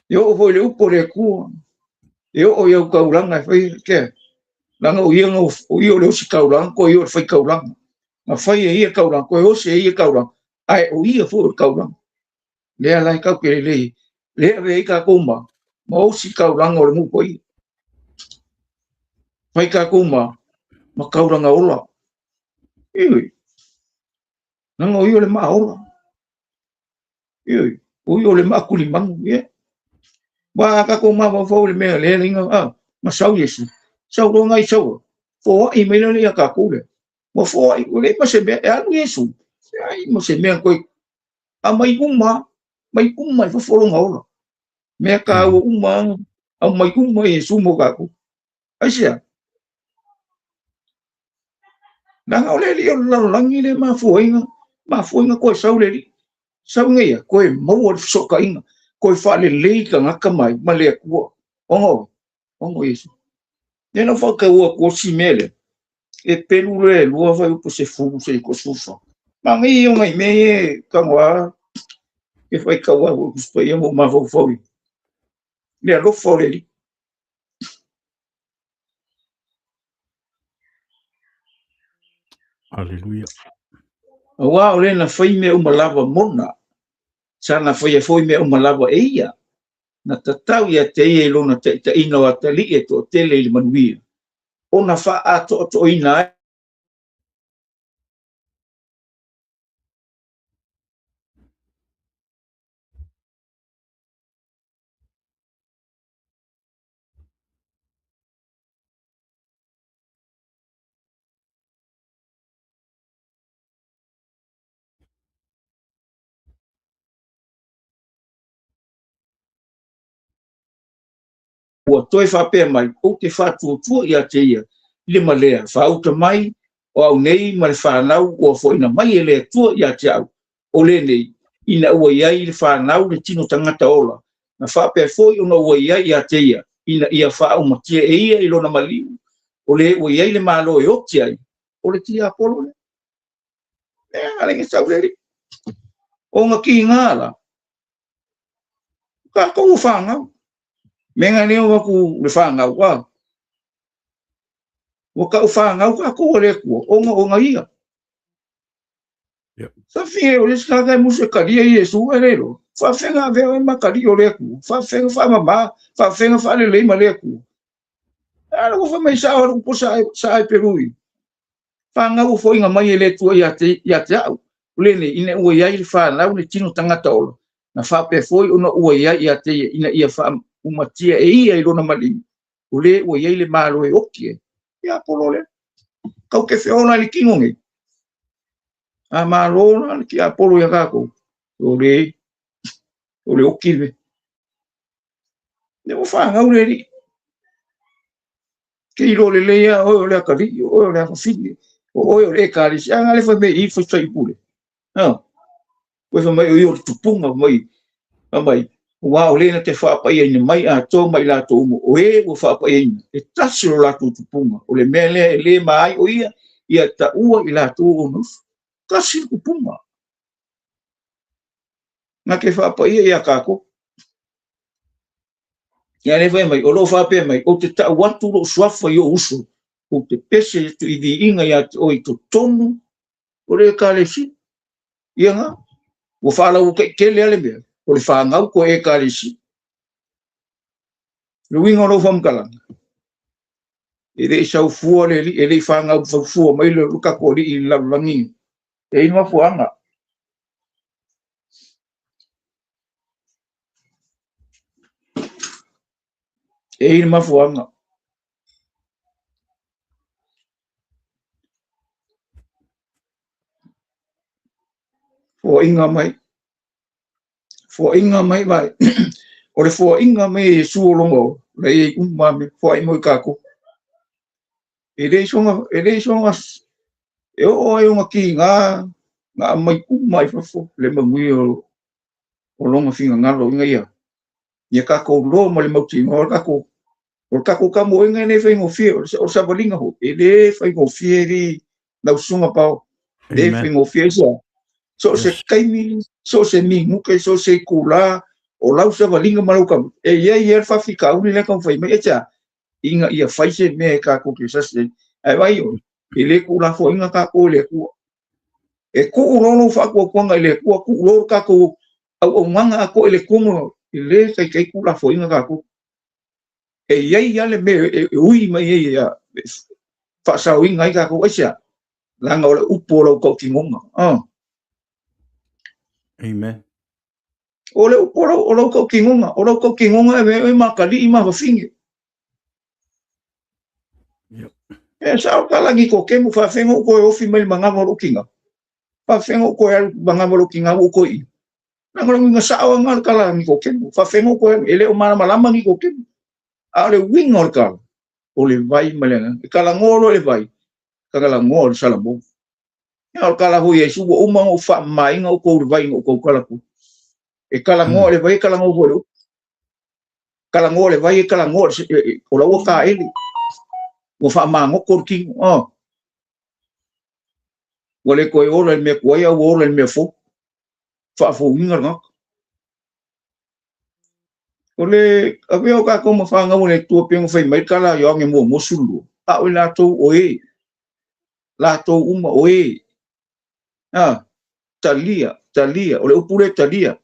E o foi le upo le Atua. E o i au kaulanga e whai ke. Langa o ia o ia o le osi kaulanga, ko ia o le whai kaulanga. Nga whai e ia kaulanga, ko e osi e ia kaulanga. Ai o ia fo o kaulanga. Lea lai kau ke lei. Lea ve i ka kuma. Ma osi kaulanga o le ngupo ia. Whai ka kuma, ma kaulanga ola. Iwi. Langa o ia o le maa ola. Iwi. O ia o le maa kulimangu. Ia. Wa ka ko ma fo le mea le linga ma sau Iesu. Sau longa i sau. Fo ai me le ia ka ko le. Mo fo ai le ma se mea e alu Iesu. Ai mo se mea ko a mai uma fo fo longa ola. Mea ka o uma a mai uma Iesu mo ka ko. Ai sia. Nanga o le li o la langi le ma fo inga ko sau le li. Sau ngai ko e mo o soka inga. Ko e whaale lei ka ngaka mai, ma le Atua. Ongo Iesu. Nena whaka ua ko si mele. E pelu le lua whai upo se fu se ko sufa. Ma ngai o ngai me e kangoa e whai kaua ua kuspa ia mo mawhau. Le alofa o le li. Aleluia. Aua o le na whai mea umalava mona. Sa na whai e foi mea umalava e ia. Na tatau ia te ia i lona te ina o atali e to tele i le manuia. O na wha ato ato ina ai. Ua toi whapea mai, o te whātuatua ia te ia, i le malea, whauta mai, o au nei ma le whanau, ua foina mai e le Atua ia te au, o le nei, ina ua iai le whanau le tino tangata ola, na whapea foi ona ua iai ia te ia, ina ia whaaumatia e ia i lona maliu, o le ua iai le malo e oti ai, o le tia apolo le. Ea, alenge sau le ri. O ngā ki ngā la, ka kou whangau. Me ngā leo waku le whangau, wa. Wa kau whangau ka kou le kua, o ngā ia. Sa whie o le skaka e musu e karia i Iesu e rero. Whawhenga avea e makari o le kua. Whawhenga whamama, whawhenga whalelei ma le kua. Ara ko whamai sa o po sa ai perui. Whangau fo inga mai e le tua ia te au. O le nei, ina ua iai le whanau le tino tangata ola. Na whapea foi ona ua iai ia te ia, ina ia wha umatia e ia i lona maliu. O le ua iai le malo e oki e. Ia polo le. Kau ke whiona le kingo ngi. A malo na le ki a polo ia kako. O le oki le. Ne o whangau le ri. Ke ilo le leia, oi o le akari, oi o le akawhine, oi o le ekarisi. A ngā le whai me i whai whai pule. Koe whai mai o i o le tupunga mai. Mai. Ua o lena te whaapai mai a tō mai lātou umo, o e ua whaapai e tasi o lātou tupunga, o le mea lea e le maai o ia, ia ta ua i lātou o nusu, tasi le kupunga. Ngā ke whaapai ia kākou. Ia le whai mai, o lo whaapea mai, o te tau atu lo suafa i o uso, o te pese tu i vi inga ia te oi to tonu, o le kalesi, ia ngā, ua whaalau o kei tele ale mea, o le whāngau ko e kalesi. Le winga o lo whamkalanga. E le sau fua le li, e le whāngau fua mai le luka ko li i lallangi. E inua fuanga. E inua fuanga. Fua inga mai. Fua inga mai vai. O le fua inga mai e suolongo. Le e umma me fua imo i kako. E le songa, e le songa, e o e unga ki ngā, ngā mai umma i fafo, le mangui o, o longa finga ngalo inga ia. Ia kako lo ma le mauti, o kako, o kako kamo inga ne whai ngofie, o sabalinga ho, e le whai ngofie ri lausunga pao, le whai ngofie isa. So se kaimi, so se minguke, so se kula, o lau sabalinga malau kamu. E ia ia whawhi ka uni le kau whai mai, e tia, inga ia whaise me ka kuke sase. Ai vai o, e le kula fo inga ka ko le kua. E ku urolo whakua kuanga i le kua, ku urolo ka ko au au nganga a ko i le kuongo, i le kai kai kula fo inga ka ko. E ia ia le me, e ui mai e ia, whaasau inga i ka ko, aisia, langa o le upo lau kau tingonga. Amen. O le upo o lau kau tingonga, o lau kau tingonga e me makali i mawawhinge. Yep. E sao kalangi ko kemu whawhengo ko e ofi mai mangama o kinga. Whawhengo ko e mangama o kinga o ko i. Nanga nga sao nga kalangi ko kemu. Whawhengo ko e le o malamalama ni ko kemu. A le winga o kala. O le vai malenga. E kala ngolo le vai. Kala ngolo salamo. Ia o kala hui e suwa uma o wha mainga o ko le vai o ko kala ku. E kala ngolo le vai kala ngolo. Kala ngolo le vai kala ngolo o la ua ka ele. Ua wha ki, oh. Ua le koe ola le mea kuaia, ua ola le mea fo. Wha fo inga ngaka. O le, awea o kākou ma whangau le tua pengo whai mai kala i ange mua mosulu. A o lātou o e. Lātou uma o e. Ah, talia, talia. O le upule talia.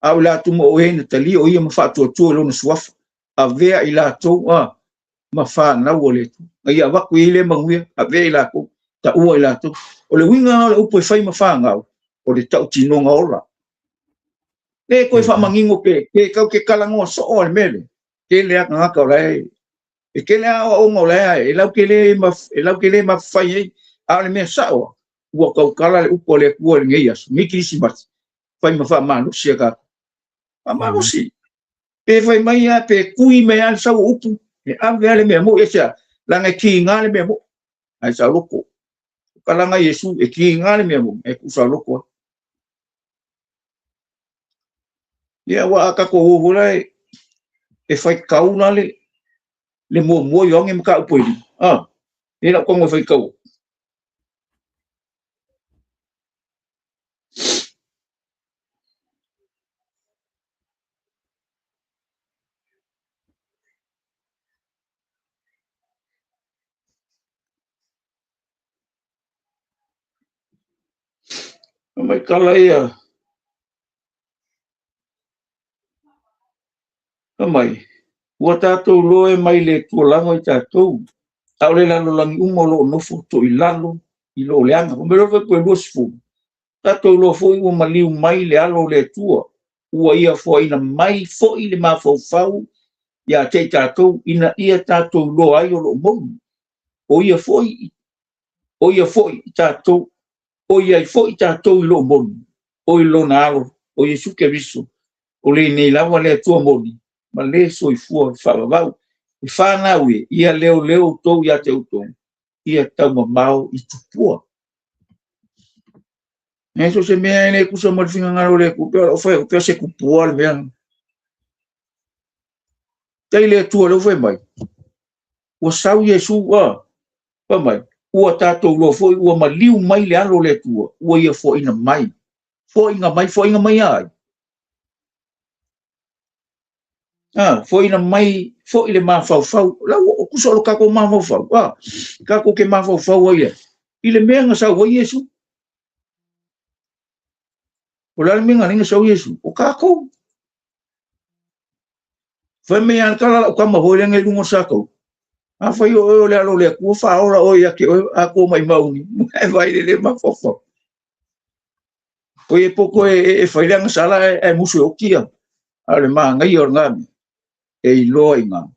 A o lātou ma o e na talia o ia ma whaatuatua i lona suafa. Awea i lātou, ah. Ma whānau o le tu. Ngai ia waku i le manguia, a vea i lākou, ta ua i lātou. O le winga o le upo e whai ma whāngau, o le tau tinonga ola. Le koe whamangingo ke, ke kau ke kalangoa so o le mele. Ke le aka ngaka o lae, e ke le awa onga o lae, e lau ke le ma, e lau ke le ma whai ei, a o le mea saoa, ua kau kala le upo le kua le ngei aso, ngi kirisimati, whai ma whaamanusi a kākou. Whaamanusi. Pe whai mai a, pe kui mai a le sau upu, e ave ale mea mo, e sia, langa e ki ngā le mea mo, ai sa loko. Ka langa Yesu, e ki ngā le mea mo, e ku sa loko. Ia wa aka ko hohora e whai kauna le, le mua mua i ange maka upo ili. Ah, e lau kongo whai kau. Mai kala ia. Mai. Ua tātou loe mai le tualango i tātou. A ole lalo langi uma lo nofo to i lalo i lo leanga. O melo koe lua sifu. Tātou loa foi ua maliu mai le alo le tua. Ua ia foaina mai foi le mafaufau ia te tātou ina ia tātou loa ai o lo monu. O ia foi, o ia foi tātou, o ia foi tātou i lo monu. O i lona alo, o Yesu Keriso. O le nei lawa le tua moni. Ma le soifua whaavavau. E whanau e, ia leo leo tau ia te utong. Ia tau mamao i tupua. E so se mea ene kusa mo le finga ngalo le ku pea o whai o pea se kupua le mea. Tai le Atua lea ua fai mai, ua sau Iesu, fai mai, ua tatou iloa foi ua maliu mai le alo o le Atua, ua ia foaiina mai. Foaiina mai, foaiina mai ia ai? Foaiina mai foi le mafaufau. La ua tusa o lo tatou mafaufau, tatou te mafaufau ai i i le mea na sau ai Iesu. O le a le mea na ala ai ona sau Iesu? O tatou. Fai mai lava le tala lau tama foi lea na i luga o le sakau. Afai o oe o le alo o le Atua, faaola oe ia te oe, atoa maimau ni. E vai le le mafaufau. O ia poto e fai le agasala ae musu e oti ia. A o le manaia o lena mea, e iloa i ina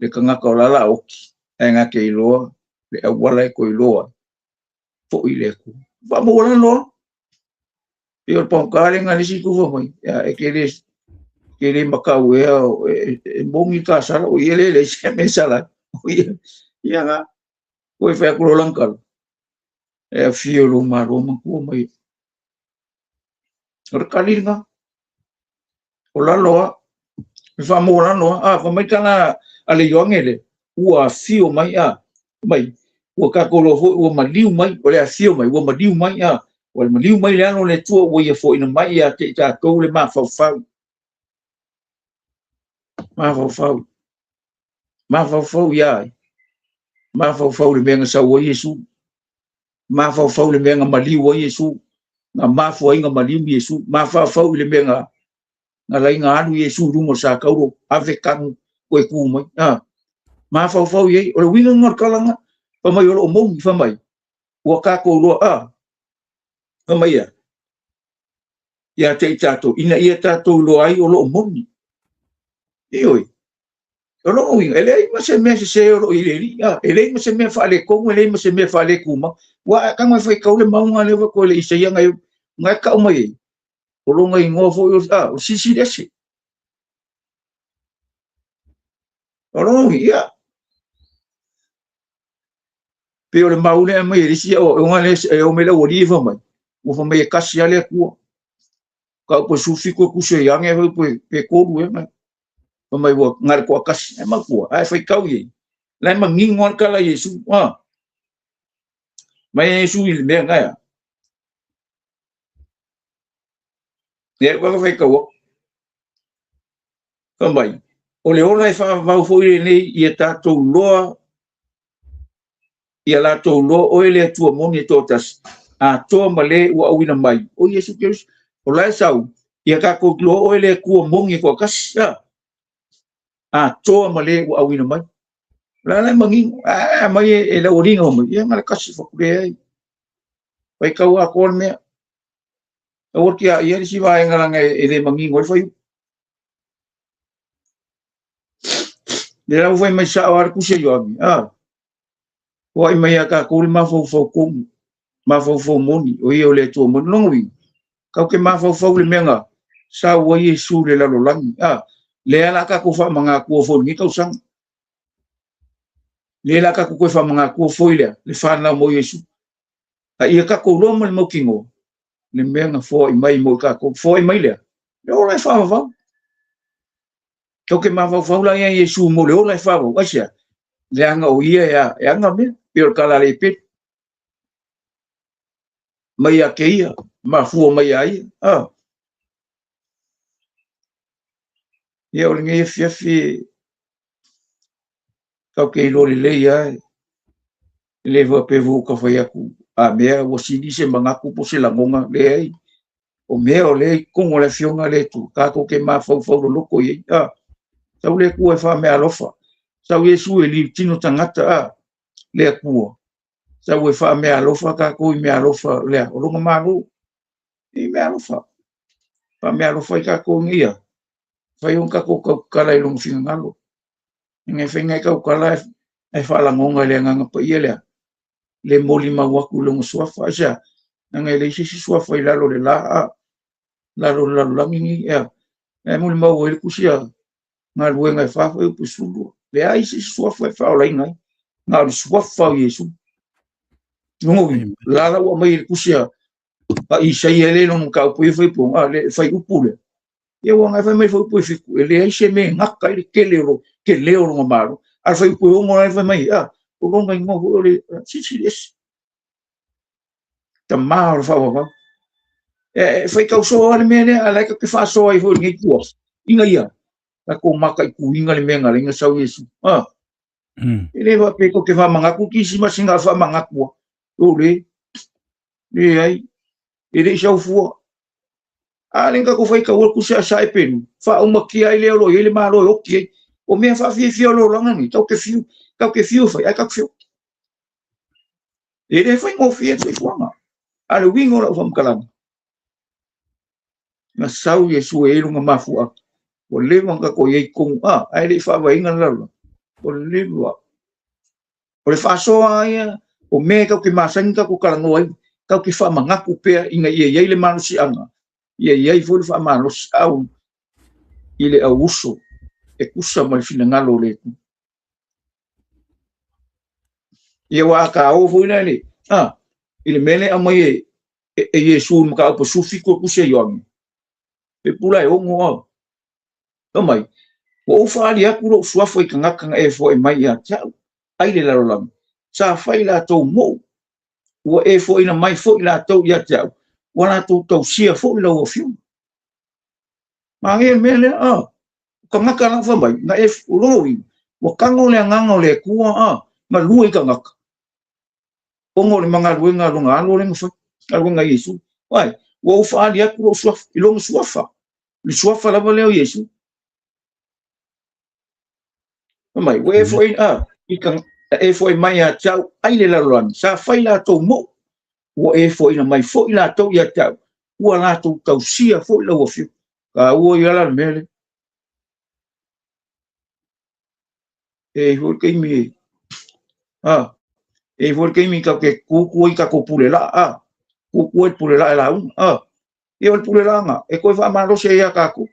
le tagata o la la oti, ae na te iloa le auala e toe iloa ai, foi le Atua. Faamaualalo loa. E pei o le pagota lea na le isi itu fai mai, ia, e te le matau ea, e moni le ta sala, o ia le leai se mea e sala ai. Ia na, ua fai atu loa lana tala, e afio lou Malo matua mai. O le tali lena. O lalo a, e faamaualalo a, fai mai tala a le Ioane le, ua afio mai, mai, ua tatou loa foi, ua maliu mai, o le afio mai, ua maliu mai, ua maliu mai le alo o le Atua, ua ia foaiina mai ia te i tatou le mafaufau. Mafaufau. Mafaufau ia ai. Mafaufau le mea na sau ai Iesu. Mafaufau le mea na maliu ai Iesu. Na mafua ai na maliu Iesu. Mafaufau i le mea na laina alu Iesu i luga o le sakauro, ave tanu, koe tu mai. Mafaufau i ai. O le uiga na o le tala na, fai mai o loo moni, fai mai, ua tatou loa, fai mai ia, ia te i tatou, ina ia tatou iloa ai o loo moni. Ioe. O lona uiga, e leai ma se mea sese o loo i le Alii, e leai ma se mea faaletonu, e leai ma se mea faaletumau. Ua a tago e faitau le mauga lea ua toe le Isaia na e tau mai ai, o lona igoa foi o Silisili Ese. O lona uiga, ia, pei o le mau lea mai e le isi, o ona lea e o mai le aualii e fai mai, ua fai mai e kasi lava le Atua. Kau pe 17 e kusi ai ange foi pe 3 e mai. Fai mai ua na le toatasi, e matua, ae faitau i ai. La e manino lava le tala a Iesu, Mai Iesu i le mea na ea. Ia, ua faitau atu. Fai mai, o le ola e faavavau foi lenei ia tatou loa, ia latou loa oe le Atua moni e toatasi, atoa ma le ua auina mai, o Iesu Keriso. O la e sau, ia tatou loa oe le Atua moni e toatasi, atoa ma le ua auina mai. La la e manino, a mai e lau alina o mai, ia na le kasi fakule ai. Faitau atoa le mea. Aua te a ia le isi vaega langa e le manino ai le faiupu. Le lau fai mai sao a le tusi a Ioane, Foai mai ia tatou le mafaufau tonu, mafaufau moni, o ia o le Atua moni. Lona uiga, kau te mafaufau le mea na sau ai Iesu i le lalolagi, lea la tatou faamagatua foi i lenei tausaga. Lea la tatou toe faamagatua foi lea, le fanau mai o Iesu. A ia tatou iloa ma le mautinoa, le mea na foai mai mo i tatou. Foai mai lea, le ola e faavavau. Kau te mafaufau la ia Iesu mo le ola e faavavau. Aisea? Leaga o ia e ana mea, pei o le tala a le Epeli. Mai ia te ia, mafua mai ia ia. Ia o lenei afiafi, kau te iloa lelei lava, e le faapea foi ua ta fai atu, a mea ua sili se manatu po o se lagona, leai. O mea o lea i totonu o le afioga a le Atua, tatou te mafaufau loloto i ai. Sau le Atua e faameaalofa, sau Iesu e liutino tagata, le Atua, sau e faameaalofa tatou i meaalofa lea, o lona Malo, i meaalofa. Faameaalofa ai tatou ina ia fai ona tatou tautala i lona finagalo. Ina e fai nai tautala e faalagona i le Agaga Paia lea, le molimau atu i lona suafa. Aisea? Leaga e leai se isi suafa i lalo o le la, lalo o le lalolagi nei, ea. E molimau ai le tusi a galuega e 4 fuaiupu 12. Leai se isi suafa e faaolaina ai, na o le suafa o Iesu. Lona uiga, la la ua aumai e le tusi a Isaia le lona mataupu ia fuaiupu, le fuaiupu lea. Ia ua ngai fai mai foi pui fiku, e leai se mea e gata ai le tele o lo, tele o lona malo. A le fuaiupu e 6 la e fai mai, a, o lona igoa foi o le Silisili Ese, Tama o le Faavavau. E faitau soa le mea lea, a o la e tatou te faasoa ai foi i lenei ituaso, ina ia tatou mataituina le mea na ala ai ona sau Iesu. A, e le faapea tatou te faamanatu Kirisimasi na o le faamanatu lava. O le leai, e le i sau fua. A lea na tatou faitau atu se asa e pelu, faaumatia ai lea o lo o i ai le Malo e oti ai. O mea faafiafia o le olaga lenei, tatou te fiu, tatou te fiu e fai, ae tatou te feoti. E le faigofie le soifuaga. A o le uiga o lau faamatalaga, na sau Iesu e i ai lona mafuaaga. Ua leva ona tatou i ai i totonu, a, ae le i faavaeina le lalolagi. Ua leva. O le faasoa lava ia, o mea tatou te masani ona tatou talanoa ai, tatou te faamanatu pea ina ia i ai le malosiaga, ia i ai foi le faamalosiau i le auuso e tusa ma le finagalo o le Atua. Ia ua a taua foi la le, a, i le mea lea e aumai e Iesu i le mataupu 17 o Tusi a Ioane, pe pula e 6 a. Fai mai, ua ou faaali atu lou suafa i tagata na e foai mai ia te au, ai le lalolagi, sa fai latou mou, ua e foaina mai foi latou ia te au, ua latou tausia foi lau afioga. Manaia le mea lea, a, o tagata la fai mai, na e o lona uiga, ua tago le agaga o le Atua, a, galue i tagata, ona o le galuega a lona alo lea na fai, galuega a Iesu. Ai, ua ou faaali atu lou suafa, i lona suafa, le suafa lava lea o Iesu. Fai mai, ua e foai, a, i e foai mai ia te au ai le lalolagi, sa fai latou mou, ua e foaina mai foi latou ia te au, ua latou tausia foi lau afioga. Taua ia la le mea lea. E i ai foi le taimi, a, e i ai foi le taimi tatou te tutu ai tatou pule laa, a, tutu ai le pule laa e lauga, a, ia o le pule laaga, e toe faamalosi ai ia tatou.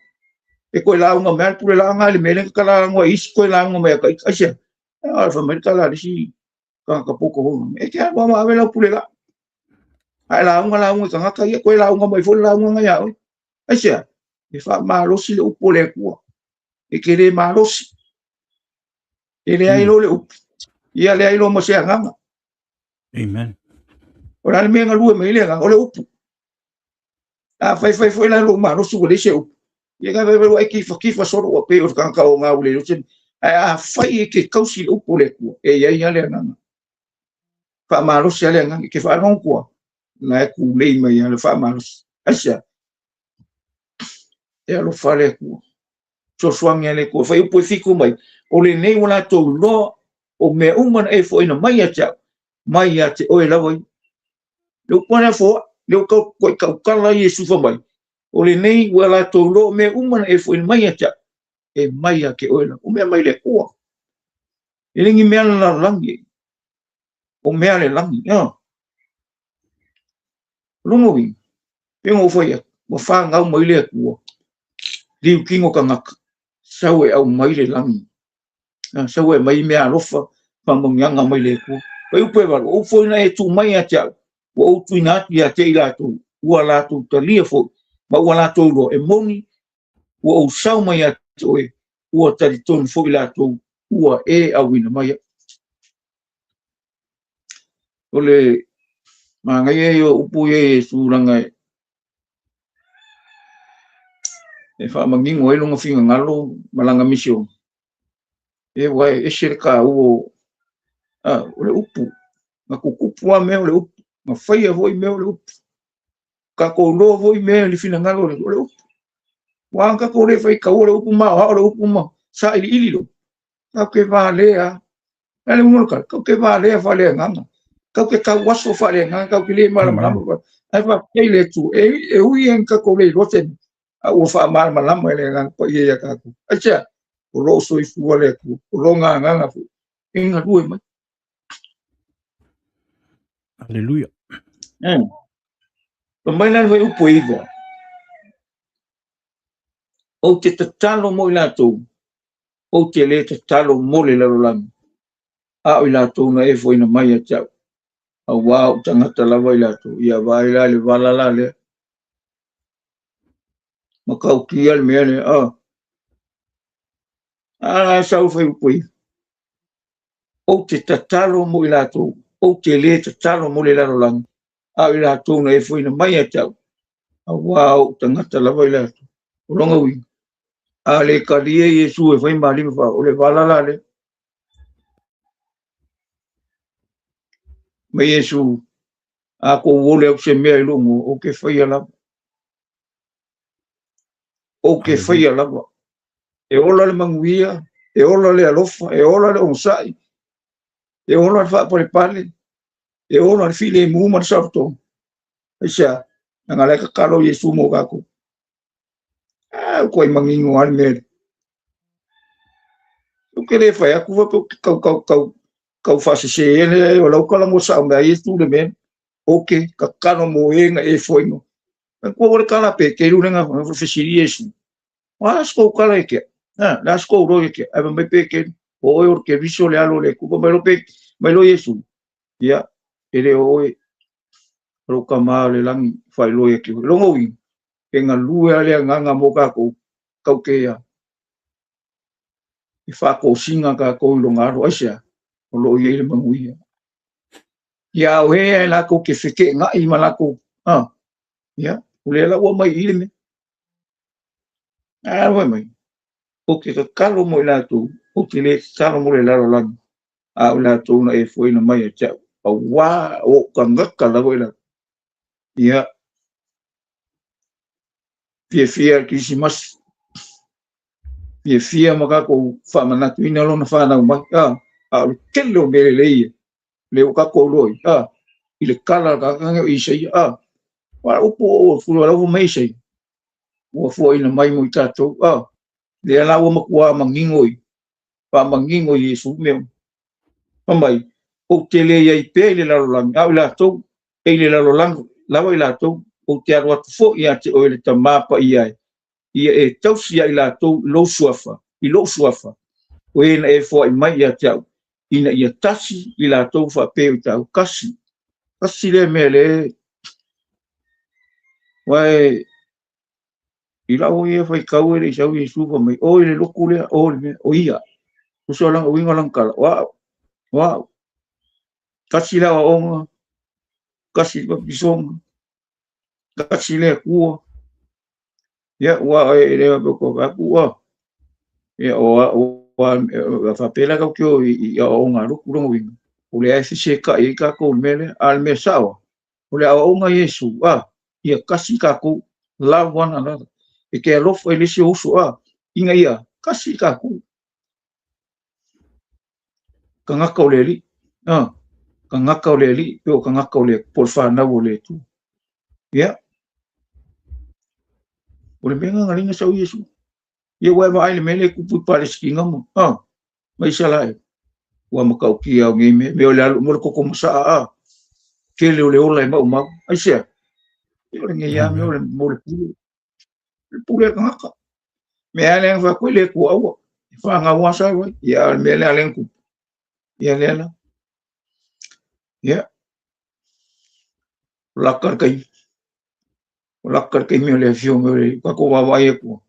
E toe lauga mai le pule laaga i le mea lea na talanoa ai isi toe lauga mai ia ita. Aisea? A, fai mai le tala a le isi tagata poto foi, e te alu lava ma ave lau pule laa. A e lauga lauga i tagata ia, toe lauga mai foi le lauga na ia oe. Aisea? E faamalosi le upu o le Atua. E te le malosi. E leai loa le upu, ia leai loa ma se agaga. Amen. O le a le mea e galue mai ai le agaga? O le upu. A faifai foi la lou malosi ua leai se upu, ia ka fai ua e kifatifa solo ua pei o le tagata o gau le se. Ae a fai e te tausi le upu o le Atua, e i ai lava le agaga. Faamalosi lava le agaga. E te faalogo tua, la e tulei mai lava le faamalosi. Aisea? E alofa le Atua. Fesoasoani a le Atua. Fai upu e 7 mai, o lenei ua latou iloa o mea uma na e foaina mai ia te au, mai ia te oe lava ia. Le upu lea foai, le ua tau tautala Iesu fai mai, o lenei ua latou iloa o mea uma na e foaina mai ia te au, e mai ia te oe lava. O mea mai le Atua. E le ni mea le lalolagi, o mea le lagi. Lona uiga, pe ona ou fai atu, ua fanau mai le Atua, liu tino tagata, sau e aumai le lagi. Sau e aumai mea alofa, faamanuiaga mai le Atua. Fai upu e 8, o upu foi na e tuu mai ia te au, ua ou tuuina atu ia te i latou, ua latou talia foi, ma ua latou iloa, e moni, ua ou sau mai ia te oe, ua talitonu foi latou, ua e auina mai au. O le manaia ia o upu ia i Iesu leaga e faamanino ai lona finagalo ma lana misiona. E ua e ese le taua o, a, o le upu. Na tutupu lava mea o le upu. Na faia foi mea o le upu. Tatou iloa foi mea i le finagalo o le upu. Ua tatou le faitaua le upu ma o le upu ma sailiili le upu. Tatou te valea. A le uiga o le tala, tatou te valea faaleagaga. Tatou te tauaso faaleagaga, tatou te le malamalama. Ae faafetai le Atua, e ui lava ina tatou le iloa se mea, a ua faamalamalama e le Agaga Paia ia tatou. Aisea? O lo o soifua le Atua, o lona agaga foi e galue mai. Aleluia. Fai mai la le fuaiupu e 9, ou te tatalo mo i latou, ou te le tatalo mo le lalolagi, a o i latou na e foaina mai ia te au, auā ou tagata lava i latou. Ia vaai la i le vala la lea. Matautia le mea lea, a la e sau fai upu ia, ou te tatalo mo i latou, ou te lē tatalo mo le lalolagi, a o i latou na e foaiina mai ia te au, auā o ou tagata lava i latou. O lona uiga, a le talia Iesu e fai ma Alii ma Faavae, o le vala la lea. Ma Iesu, a tou ole atu se mea i lou igoa, ou te faia lava. Ou te faia lava. E ola le manuia, e ola le alofa, e ola le onosai, e ola le faapalepale, e ola le filemu ma le saolotoga. Aisea? Leaga o la e tatalo Iesu mo tatou. A, ua tuai manino lava le mea lea. Ou te le fai atu faapea ou te tau tau tau tau faasese lea, o lau talanoa sao mai a Iesu le mea. Ou te tatalo mo e na e foaiina. Manatua ua le tala a Peteru lena fesili Iesu. O a se tou tala ia te au? A, le a se tou iloa ia te au? Ae fai mai Peteru, o oe o le Keriso le Alo o le Atua. Fai mai loa Peteru, mai loa Iesu, ia, e le o oe, o lou Tama o le lagi e faailoa ia te oe. Lona uiga, e galue lava le agaga mo tatou, tatou te ia, e faatosina tatou i lona alo. Aisea? O lo o i ai le manuia. Ia, a o ē latou te feteenai ma latou, a, ia, o lea la ua aumai i i le mea. A fai mai, ou te tatalo mo i latou, ou te le tatalo mo le lalolagi, a o i latou na e foaiina mai ia te au, auā o ou tagata lava i latou. Ia, fiafia le Kerisimasi, fiafia ma tatou faamanatuina lona fanau mai, a, a o le tele o mea lelei ia, lea ua tatou iloa ai, a, i le tala a le tagata lenei o Isaia, a, aua o upu o fua lau mai Isaia, ua fuaina mai mo i tatou, a, lea la ua matua manino i, faamanino i Iesu mea. Fai mai, ou te le i ai pea i le lalolagi, a o i latou, e i le lalolagi lava i latou, ou te alo atu foi ia te oe le Tama Paia e, ia e tausi ia i latou i lou suafa, i lou suafa, o e na e foai mai ia te au, ina ia tasi i latou faapea o i tāu. Kasi, kasi lea mea le, aua e, i lau ia faitau e le i sau Iesu fai mai, o i le lotu lea, o le mea, o ia. Tusa o lana uiga o lana tala, o au, o au. Kasi le aoaoga, kasi le papatisoga, kasi le Atua. Ia, ua e le faapea ua fai atu, ua, ia, o ua faapea la tatou te o i aoaoga a lotu lona uiga, o lea e fesetai ai tatou i le mea lea. A o le mea sao, o le aoaoga a Iesu, a, ia kasi tatou, love one another. E te alofa i le isi ou uso, a, ina ia kasi tatou. Tagata o le Alii, a, tagata o le Alii, pe o tagata o le, po o le fanau o le Atua. Ia, o le mea lena na lina sau Iesu. Ia ua e vaai i le mea lea e tupu i Palesitina ma, a, ma Isaraelu. Ua matautia au nei mea, mea o le alu mo le koko masaa, a, tele o le ola e maumau. Aisea? Ia o lenei lava mea o le, mo le pule. Le pule a le tagata. Mea lea na fai atu ai le Atua aua. E fanau lava sau ai. Ia a o le mea lea a lea na tupu. Ia lea la. Ia. O laka le taimi. O laka le taimi o le afioga o le tatou vaavaai atu.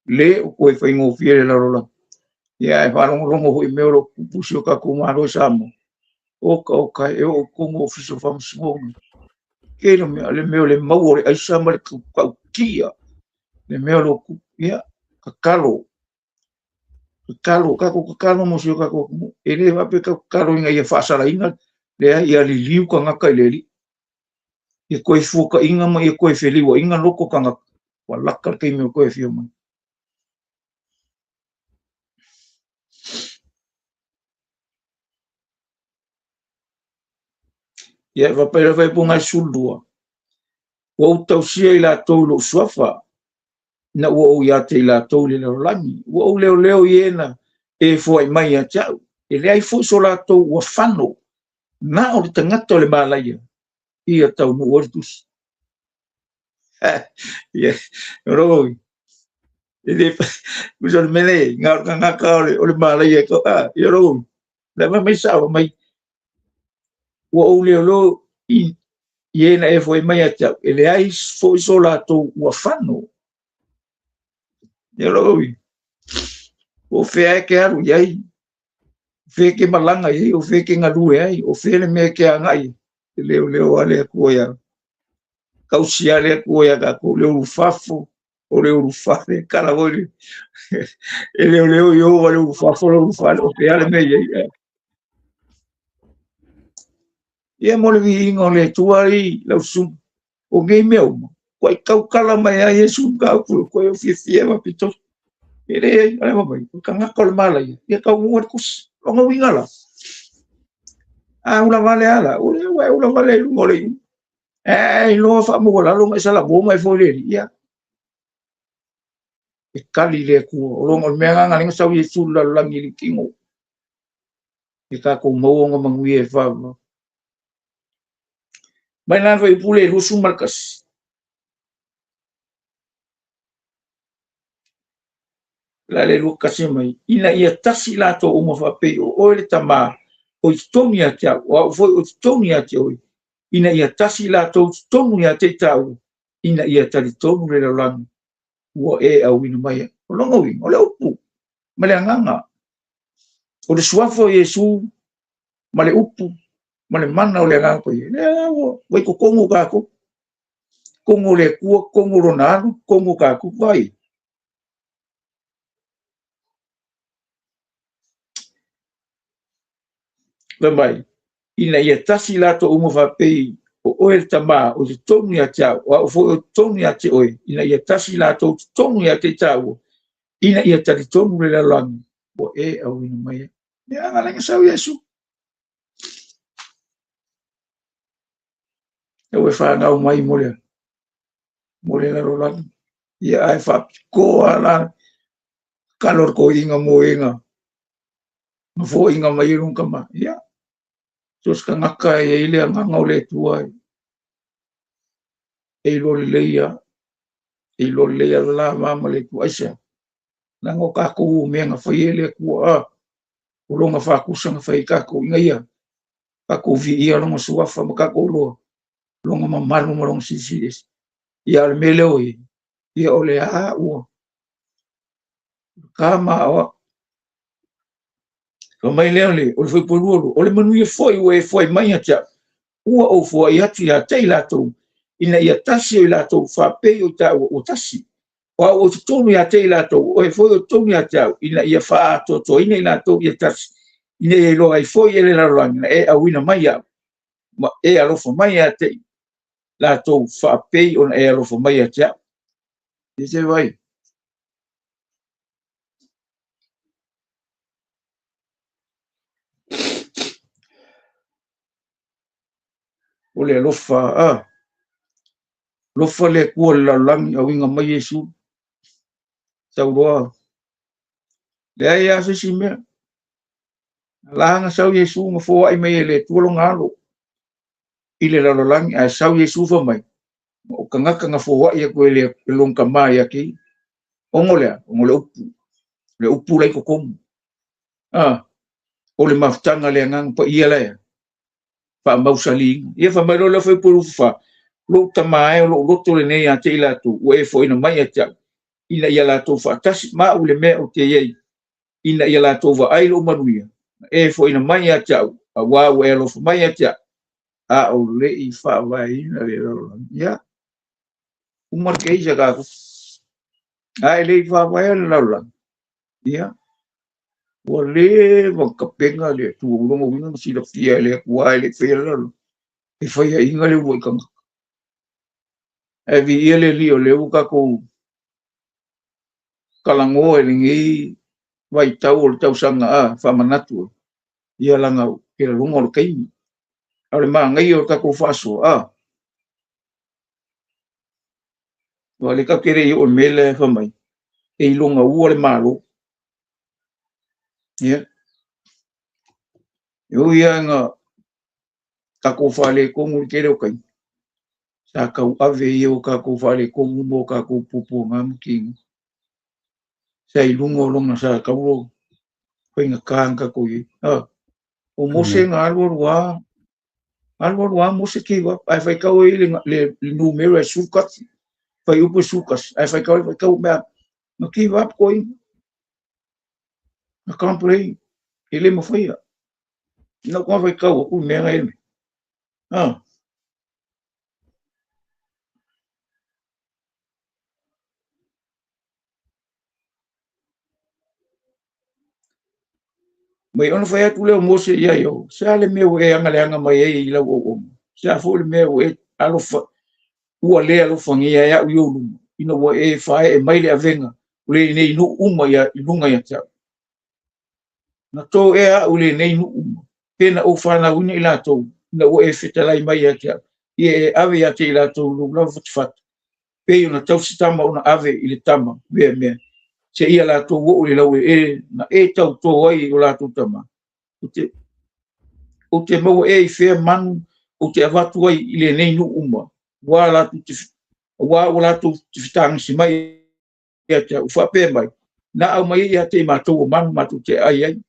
Le o toe faigofie le lalolagi. Ia ae faalogologo foi i mea o lo o tupu i si o tatou Malo i Samoa. Oka oka e oo i totonu o Ofisa o Faamasinoga. Tele o mea, le mea o le maua o le aisa ma le tautia, le mea o lo o tupu. Ia, tatalo, tatalo, tatou tatalo mo si o tatou atunuu. E le faapea tatou tatalo ina ia faasalaina, leai, ia liliu tagata i le Alii. Ia toe fuataiga ma ia toe feliuaiga loto tagata, ua lata le taimi o le toe afio mai. Ia, e faapea le faaipuga e 12, ua ou tausia i latou i lou suafa, ina ua ou ia te i latou i le lalolagi. Ua ou leoleo i e na e foai mai ia te au. E leai foi so latou ua fano, na o le tagata o le malaia, ia taunuu ai le tusi. Ia, o lou, e le, uso le mele, ngā o le tagata o le malaia, ia lou, le mai mai sao mai, ua ou leoleo i, i e na e foai mai ia te au, e leai foi so latou ua fano. Ia lou uiga, o fea e ke alu i ai, o fea e ke malaga i ai, o fea e ke galue ai, o fea le mea e ke agai ai. E leoleo lava le Atua ia tausi lava le Atua ia tatou, le ulufafo, o le ulufale, tala foi le e leoleo i o le ulufafo, le ulufale, o fea le mea i ai. Ia mo le viiga o le Atua i lau susuga, o nei mea uma, ua i tautala mai ai Iesu mataupu, koe o fiafia ma pito. E leai, o le mai, o tagata o le malaia, ia taunuu le tusi. Lona uiga la, a ula vale ala, o lea ua ula vale i luga o le iu. E iloa faamaualalo ma e salamo mai foi le alii, ia. E kali le Atua, o lona o le mea agaga lenga sau Iesu i le lalolagi i le tino. E tatou maua ona manuia e faavavau. Mai la le fuaiupu le 21. La le 21 mai, ina ia tasi latou uma faapei o oe le Tamā, o i totonu ia te au, o au foi o totonu ia te oe, ina ia tasi latou totonu ia te i tāua, ina ia talitonu le lalolagi ua e auina mai ai. O lona uiga, o le upu ma le agaga, o le suafa o Iesu ma le upu ma le mana o le agaga paia, lea ua i totonu o tatou. Totonu o le Atua, totonu o lona alo, totonu o tatou, vai. Fai mai, ina ia tasi latou uma faapei o oe le Tamā, o totonu ia te au, o au foi o totonu ia te oe, ina ia tasi latou totonu ia te i tāua, ina ia talitonu le lalolagi ua e auina mai ai. Ia aga lenga sau Iesu. E ua whanau mai mo le lalolagi. Ia ai whapikoa la kalor ko inga mo inga. Ma fo inga mai runga kama. Ia. So se ngaka e ile nganga o le tua. E lo le ia. E lo le ia la ma le tua aisa. Nango ka ko me nga fai ele kua a. O longa fa kusa nga fai ka ko inga ia. Ka ko vi ia longa suafa ma ka ko lo. Longa mamalu ma longa sisi esi. Ia le mele o i. Ia o le a ua. Ka ma o. Ka mai lea le, o le fai polu o le manu ia foi ua e foi mai atia. Ua o foi atu ia te i latou. Ina ia tasi o i latou whapei o tā ua o tasi. O au o totonu ia te i latou, o e foi o totonu ia te au, ina ia whaatotoina i latou ia tasi. Ina ia iloa ai foi e le lalolagi, na e auina mai au. Ma e alofa mai ia te i latou whaapei ona e alofa mai ia te au. Ia te vai. O le alofa a. Alofa le Atua le lalolagi auina mai Iesu. Sauloa. Leai a se isi mea. La nga sau Iesu ma foai mai e le Atua longa alo. I le lalolagi ae sau Iesu fa mai. O kangaka nga foai aku e le longa kama ia ki. Ongo lea, ongo le upu. Le upu lai kokomu. Ah, o le mafutanga le anganga pa ia lea. Fa mausali. Ia fa mai lo le fai puru fa. Lo tamae lo loto le nei a te i latou, ua e foina mai ia te au. Ina ia latou faatasi ma au le mea o te iai. Ina ia latou vaai lo manuia. E foina mai ia te au, auā ua e alofa mai ia te au. A o le i faavaeina le lalolagi. Ia, uma le keisa kākou. A e le i faavaea le lalolagi. Ia, ua leva kapenga le Atua uloga uiga ma silafia e le Atua e le i faia le lalolagi. E faiaʻiga le uluai tagata. E viia le Alii o lea ua tatou kalagoa i lenei vaitau o le tausaga a faamanatu ia laga ke lalonga o le taimi. A o le magaia o le tatou faasoa a. Ua le tatou te le i oo i le mea lea e fai mai, e iloga ua le Malo. Ia. E ui lava ina tatou faaletonu i le tele o taimi, sa tauave ia o tatou faaletonu ma o tatou puapuaga ma tiga. Sa i luga o lona sa taulo faigata na tatou i ai. Ah, o Mose na alu alu a, alu alu a Mose gave up. Ae faitau ai le numera e 11. Fai upu e 11. Ae faitau ai faitau mea. Na give up koe. Na complain. E le mafaia. Na kua fai kau aku mea ngai me. Ah. Mai ona fai atu lea o Mose ia i o, se a le mea ua e agaleaga mai ai i lau auauna, se a foi le mea ua e alofa, ua le alofagia ai au i ou luma, ina ua e faaee mai le avega o lenei nuu uma i luga ia te au. Na tō ea au i lenei nuu uma, pe na ou fanauina i latou, ina ua e fetalai mai ia te au, ia e ave ia te i latou lou lava fatafata, pei ona tausi tama ona ave i le tama meamea, seia latou oo i le laueleele na e tautō ai i o latou tama. Ou te maua ea i fea manu ou te avatu ai i lenei nuu uma, aua ua latou te fetagisi mai ia te au, faapea mai, na aumai ai ia te i matou o manu matou te ai ai.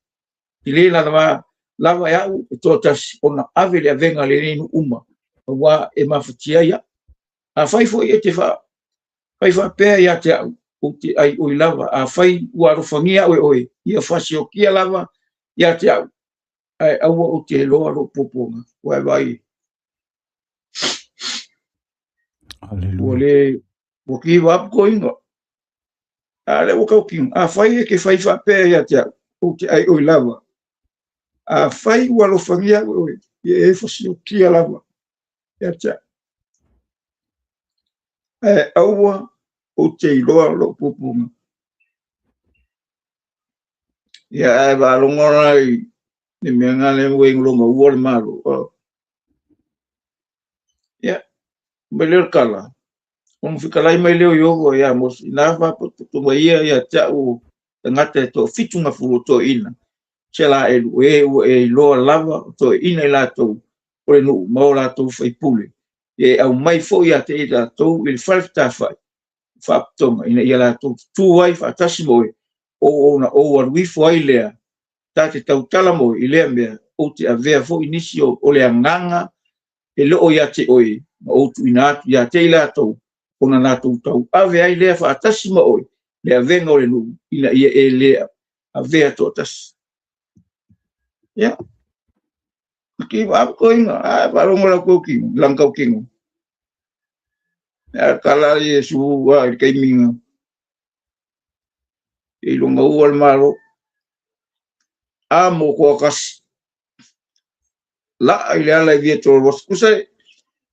E le lava lava e au e toatasi ona ave le avega a lenei nuu uma, aua e mafatia ai au. Afai foi e te fai faapea ia te au, ou te ai oi lava, afai ua alofagia au e oe, ia faasiokia lava ia te au, ae aua ou te iloa lou puapuaga. Ua e vaai. Ua Aleluia. le, ua give up koinga. A le ua kaukinga. Afai e ke fai faapea ia te au, ou te ai oi lava. Afai ua alofagia au e oe, ia e fasiokia lava ia te au. Ae aua ou te iloa lou puapuaga. Ia ae faalogo la i le mea na le ua ingolonga ua le Malo. Ia, mai lea o le tala, ona fetalai mai lea o Iogo ia Mose, ina faapotopoto mai ia ia te au tagata e toafitu gafulu o toeaina, se la elu e ua e iloa lava o toeaina i latou o le nuu ma o latou faipule, e aumai foi ia te i latou i le fale fetafai faapotoga, ina ia latou tutu ai faatasi ma oe, o ona ou alu ifo ai lea, ta te tautala mo i lea mea, ou te avea foi nisi o le agaga e loo ia te oe, ma ou tuuina atu ia te i latou, ona latou tauave ai lea faatasi ma oe, le avega o le nuu, ina ia e le avea toatasi. Ia, give up koinga, a faalogo lau kau lang kau kingo. Ia kala Iesu a i le taimi i lunga ua le Malo. A mo koa kasi. La i le ala i via tolo was kusa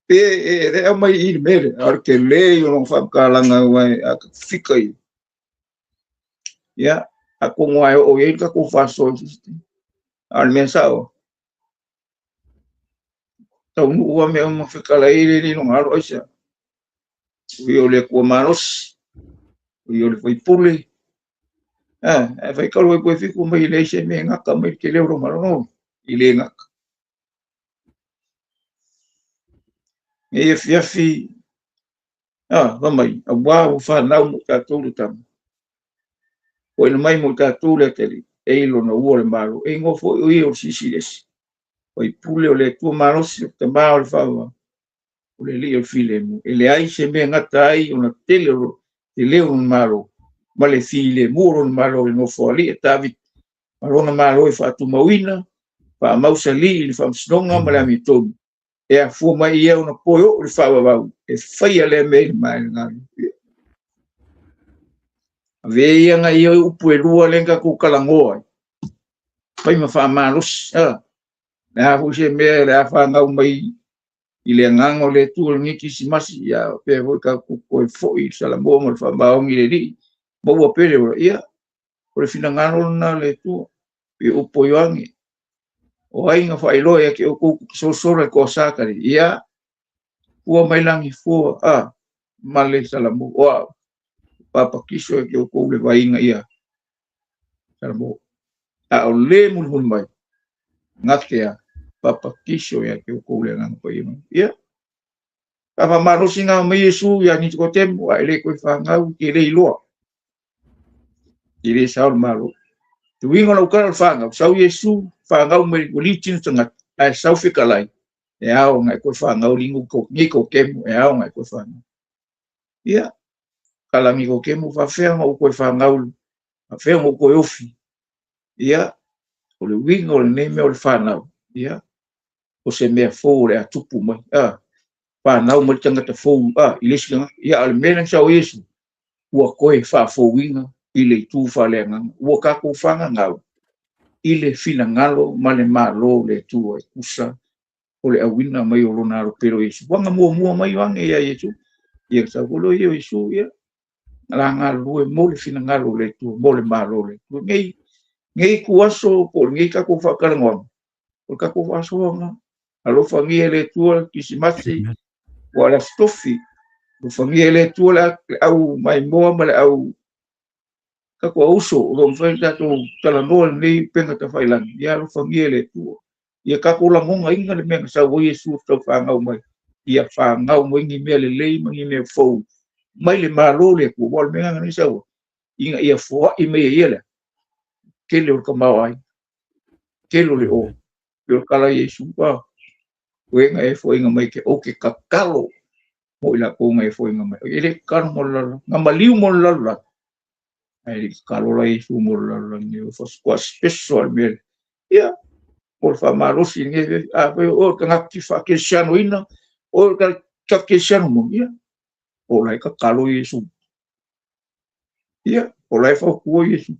pe e le au mai i le mele a le ke le i o whakakalanga ua e a ka fika i. Ia, a kongo ai o i ka ko whaso i siste. A le mea sao. Tau nu ua mea uma whekala i le ni longa alo aisa. Ui o le kua malosi. Ui o le whaipule. E whai kalu ai koe fiku mai le se me ngaka mai ke leo ronga rono i le ngaka. E fiafi, va mai, a wā o whanau mo tātou le tama. O ina mai mo tātou le ateli, e i lona ua le malo, e ingoa foi o ia o le sisi lesi. O i pule o le Atua malosi, o tama o le whawa, o le li o le filemu. E le ai se mea ngata ai o na tele o te leo o malo, ma le filemu o lona malo i nofo alii e Taviti, ma lona malo e faatumauina, faamausali i le faamasinoga ma le amiotonu. E afua mai ia ona poe oo le faavavau, e faia lea mea i le maega. Ave ia ngai ia upu e lua le tatou kalangoa ai. Fai ma faamalosi. Le a foi se mea le a fanau mai i le agaga o le Atua lenei Kerisimasi, ia pea foi tatou toe foi i le Salamoa ma le faamaoni i le Alii, maua pea le ola. Ia, o le finagalo lena o le Atua, pe upu o Ioane. O ai na faailoa ia te outou sosola i koa kari. Ia, fua mai lagi fua, ma le Salamoa. O au, papakiso e te outou le vaiga ia Salamoa. A o le mulimuli mai, ngatea, papakiso ia te outou le agaga paia mai. Ia, ka faamalosi ngā mai Iesu ia Nikodemo, a e le koe whangau ke le iloa. Ke le sao le malo. Te uiga o lau kala o le whangau, sau Iesu, whangau mai ua li tino tangata, ae sau fekalai, e ao ngai koe whangau li Nikodemo, e ao ngai koe whangau. Ia, Tala Nikotemo, faafefea ona ou toe fanau, faafefea ona ou toe ofi? Ia, o le uiga o lenei mea o le fanau, ia, o se mea fou o le a tupu mai. Fanau mai le tagata fou i le isi tagata. Ia, a o le mea lea na sau ai Iesu, ua toe faafouina i le itu faaleagaga. Ua tatou fagagau i le finagalo ma le Malo o le Atua e tusa o le auina mai o lona alo pele o Iesu. Ua na muamua mai Ioane ia Iesu. Ia sau foi lea o Iesu, ia, la galulue mo le finagalo o le Atua, mo le Malo o le Atua. Nei, nei ituaso po o lenei tatou faatalanoaga, o le tatou faasoaga, alofagia e le Atua Kerisimasi, ua le Aso Tofi, alofagia e le Atua le au maimoa ma le au tatou auso o lo o mafai ona tatou talanoa i lenei upega tafailagi, ia alofagia e le Atua. Ia tatou lagonaina le mea na sau ai Iesu e tau fanau mai, ia fanau mai ni mea lelei ma ni mea fou mai le Malo o le Atua, aua o le mea lena na sau ai, ina ia foai mai e ia le tele o le tamaoaiga, tele o le o. E pei o le tala a Iesu, o e na e foaiina mai te ou te tatalo mo i latou na e foaiina mai. E le tatalo mo le lalolagi, na maliu mo le lalolagi, ae le tatalo la Iesu mo le lalolagi, o faatoa special le mea. Ia, mo le faamalosi i lenei, a fai o le tagata faakerisianoina, o le tagata kerisiano moni, ia, o la e tatalo Iesu. Ia, o la e fautua Iesu.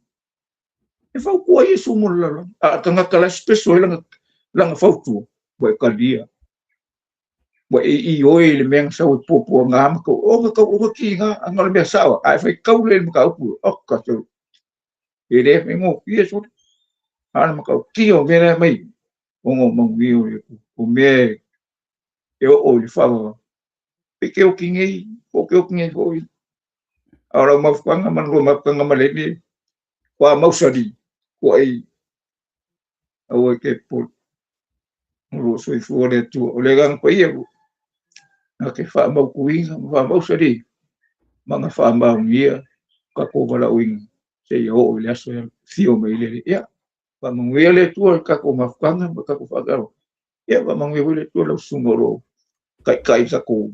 E fautua Iesu mo le lalolagi. A o tagata la e special ai lana fautua, ua e talia. Ua e ioe i le mea na sau e puapuaga ma tau, o na tau, o na tiga, ana o le mea sao, a e faitau lea i le mataupu, o ka tau, e le faigofie sole. A o le matautia o mea la e aumai, ona o manuia o le Atua, o mea e oo i le faavavau. Pe te oti nei, po o te oti nei foi. A o lau mafutaga ma lua mafutaga ma le Alii, ua mausali, ua ei, aua e te popole. O lo o soifua le Atua. O le Agaga Paia na te faamautuina ma faamausali ma na faamaonia tatou valaauina seia oo i le aso e afio mai ai le Alii. Ia, faamanuia le Atua i le tatou mafutaga ma tatou faatalofa. Ia, faamanuia foi le Atua i lau susuga o lo o taitai i tatou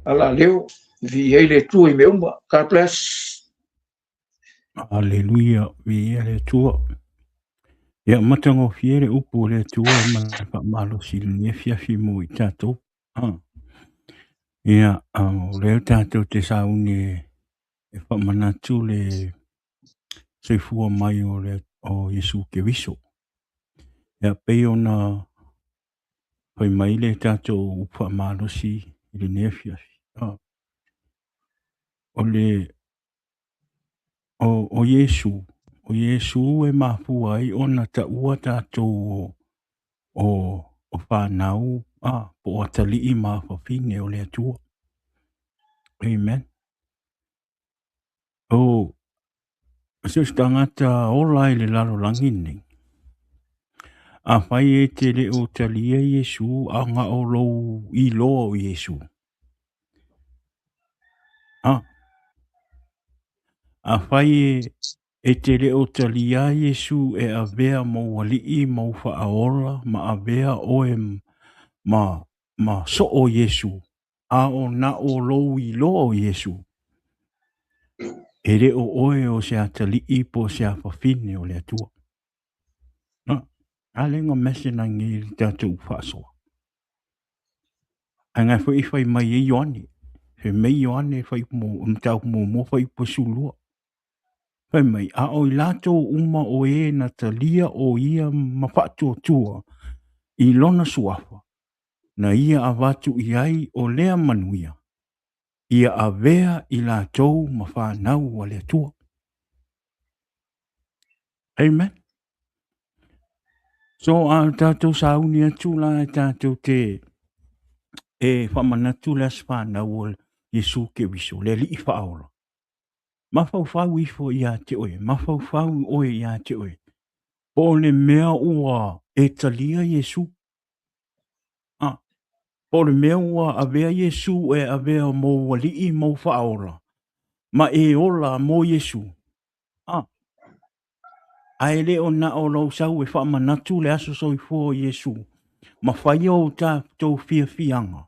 alaleo. Viia ai le Atua i mea uma. God bless. Aleluia, viia le Atua. Ia matagofie le upu o le Atua ma le faamalosi i lenei afiafi mo i tatou. Ia, o lea tatou te sauni e faamanatu le soifua mai o le o Iesu Keriso. Ia, pei ona fai mai le tatou upu faamalosi i lenei afiafi. O le o Iesu, o Iesu e mafua ai ona taua tatou o fanau po o atalii ma afafine o le Atua. Amen. O so o se tagata ola i le lalolagi lenei, afai e te le o talia Iesu, a na o lou iloa o Iesu. Afai e te le o talia Iesu e avea mou alii mou faaola ma avea oe ma soo Iesu, a o na o lou iloa o Iesu, e le o oe o se atalii po o se afafine o le Atua. A le ga mese na ngi le tatou faasoa. Ae ngai foi fai mai e Ioane. Fai mai Ioane fai mo mataupu muamua fai upu 12. Fai mai, a o i latou uma o e na talia o ia ma faatuatua i lona suafa, na ia avatu i ai o lea manuia, ia avea i latou ma fanau a le Atua. Amen. So, a tatou sauni atu la e tatou te e faamanatu le aso fanau o Iesu Keriso, le Alii faaola. Mafaufau ifo ia te oe, mafaufau oe ia te oe. Po o le mea ua e talia Iesu. Po o le mea ua avea Iesu e avea mou alii mou faaola, ma e ola mo Iesu. Ae le o na o lou sau e faamanatu le aso soifua o Iesu, ma fai o tatou fiafiaga,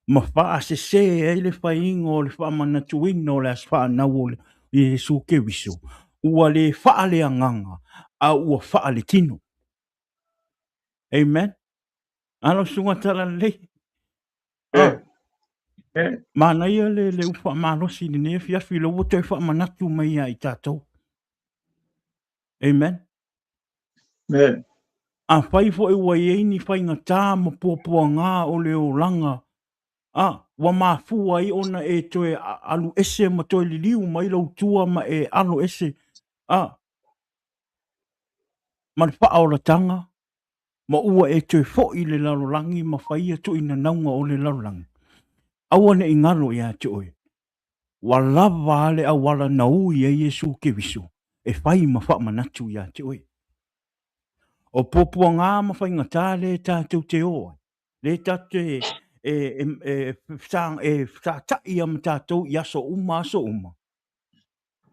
ma faasese ai le faiga o le faamanatuina o le aso fanau o Iesu Keriso, ua le faaleagaga, a ua faaletino. Amen. Alo susuga Talalelei. Ah. Manaia le upu faamalosi i lenei afiafi, lea ua toe faamanatu mai ia i tatou. Amen. Amen. Afai foi ua i ai ni faigata ma puapuaga o le olaga, a, ua mafua ai ona e toe alu ese ma toe liliu mai lou tua ma e alo ese, a, ma le faaolataga, ma ua e toe foi i le lalolagi ma faia tuuinanauga o le lalolagi, aua ne i galo ia te oe, ua lava a le auala na ui ai Iesu Keriso e fai ma faamanatu ia te oe. O puapuaga ma faigata lea tatou te o ai, lea tatou te e fesaata'i ma tatou i aso uma, aso uma.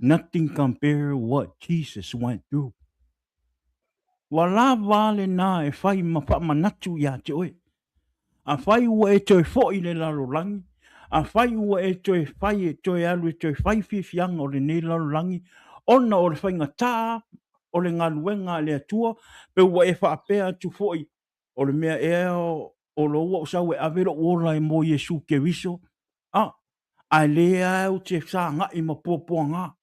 Nothing compare what Jesus went through. Ua lava a lena e fai ma faamanatu ia te oe. Afai ua e toe foi i le lalolagi, afai ua e toe fai e toe alu e toe fai fiafiaga o lenei lalolagi, ona o le faigata o le galuega a le Atua, pe ua e faapea atu foi, o le mea ea o lo ua ou sau e ave lou ola e mo Iesu Keriso, a, ae le lava ou te sagai ma puapuaga,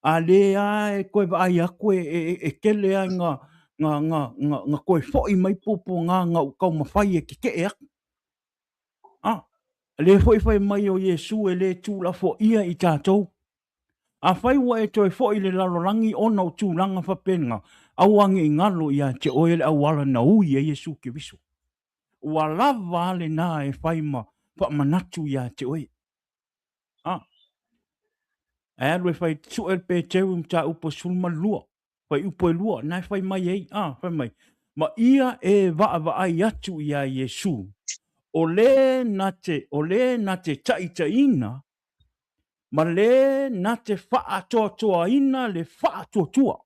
a le lava e toe vaai atu e tele lava ina toe foi mai puapuaga na ou taumafai e tetee atu. A, lea foi fai mai o Iesu e le tuulafoaia i tatou. Afai ua e toe foi i le lalolagi ona o tulaga faapena, aua ne i galo ia te oe le auala na ui ai Iesu Keriso. Ua lava a lena e fai ma faamanatu ia te oe. A, ae alu e fai sue le Peteru i mataupu e 12, fuaiupu e 2, na e fai mai ai, a, fai mai, ma ia e vaavaai atu iā Iesu, o le na te, o le na te taitaiina ma le na te faatoatoaina le faatuatua.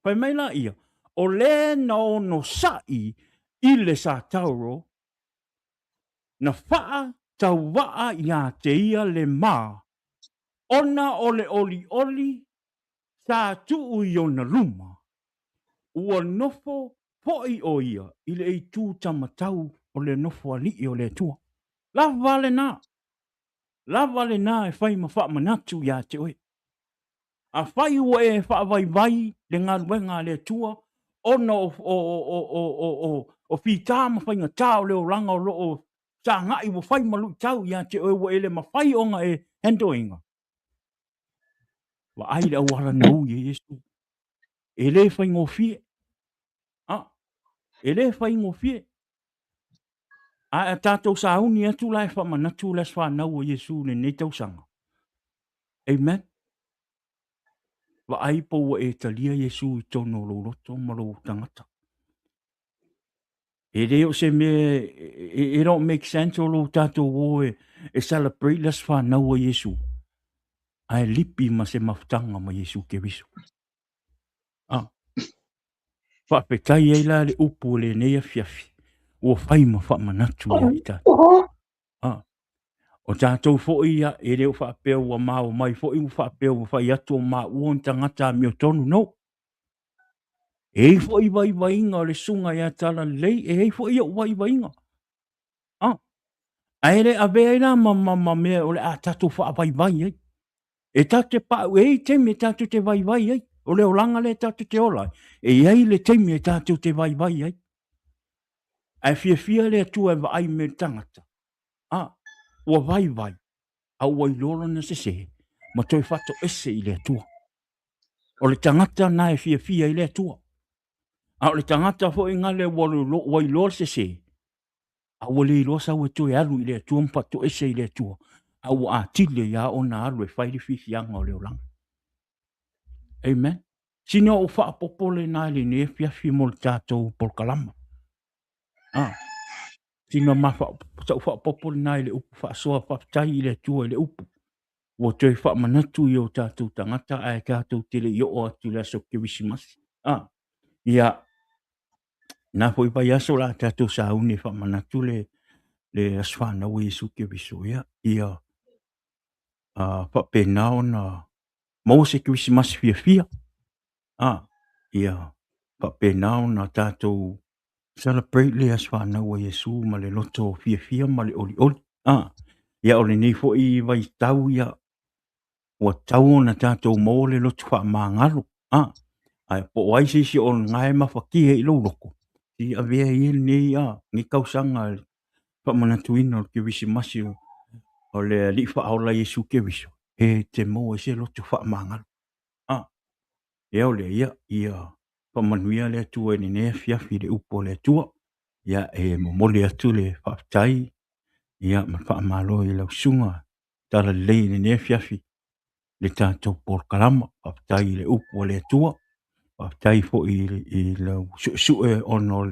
Fai mai la ia, o le na onosa'i i le satauro, na faatauvaa iā te ia le ma, ona o le olioli sa tuu i ona luma, ua nofo fo'i o ia i le itu tamatau o le nofoalii o le Atua. Lava lena, lava lena e fai ma faamanatu iā te oe. Afai ua e faavaivai le galuega a le Atua ona o fita ma faigata o le olaga o lo o sagai ua fai ma luitau ia te oe ua e le mafai ona e handle ina, vaai le auala na ui e Iesu. E le faigofie. A, e le faigofie. A tatou sauni atu la e faamanatu le aso fanau o Iesu i lenei tausaga. Amen. Vaai po ua e talia Iesu i totonu o lou loto ma lou tagata. E le o se mea, it don't make sense o lou tatou o e celebrate le aso fanau o Iesu, ae lipi ma se mafutaga ma Iesu Keriso. Ah. Faafetai ai la le upu o lenei afiafi, ua fai ma faamanatu ia i tatou. Ah. O tatou foi ia, e le o faapea ua mao mai foi, ua faapea ua fai atu o maua ni tagata amiotonu, no. E i ai foi vaivaiga o le susuga ia Talalelei, e i ai foi ou vaivaiga. Ah. Ae le avea ai la ma mea o le a tatou faavaivai ai. E tatou te pau, e i ai taimi e tatou te vaivai ai. O le olaga lea tatou te ola ai, e i ai le taimi e tatou te vaivai ai. Ae fiafia le Atua e vaai me le tagata. A, ua vaivai, a ua iloa lona sese, ma toe faatoese i le Atua. O le tagata na e fiafia i le Atua. A o le tagata foi gale ua iloa le sese, a ua le iloa sau e toe alu i le Atua ma faatoese i le Atua, a ua atili ai lava ona alu e fai le fiafiaga o le olaga. Amen. Sina ou faapopo lena i lenei afiafi mo le tatou polokalama. Ah, sina ma fa, sau faapopo lena i le upu faasoa, faafetai i le Atua i le upu. Ua toe faamanatu i o tatou tagata ae tatou te le i oo atu i le aso Kerisimasi. Ah, ia, na foi vaiaso la tatou sauni e faamanatu le le aso fanau o Iesu Keriso, ia, ia faapena ona maua se Kerisimasi fiafia, ia faapena ona tatou celebrate le aso fanau a Iesu ma le loto fiafia ma le olioli. Ia, o lenei foi vaitau, ia, ua tatau ona tatou maua le loto faamagalo. Ae po o ai se isi o lena e mafatia i lou loto, se i avea ia lenei, lenei tausaga i le faamanatuina o le Kerisimasi o le Alii Faaola Iesu Keriso, e te maua ai se loto faamagalo. Ia o lea, ia, ia faamanuia le Atua i lenei afiafi i le upu a le Atua. Ia, e momoli atu le faafetai, ia, ma le faamalo i lau susuga Talalelei i lenei afiafi le tatou polokalama. Faafetai i le upu a le Atua, faafetai foi i lau suesue ona o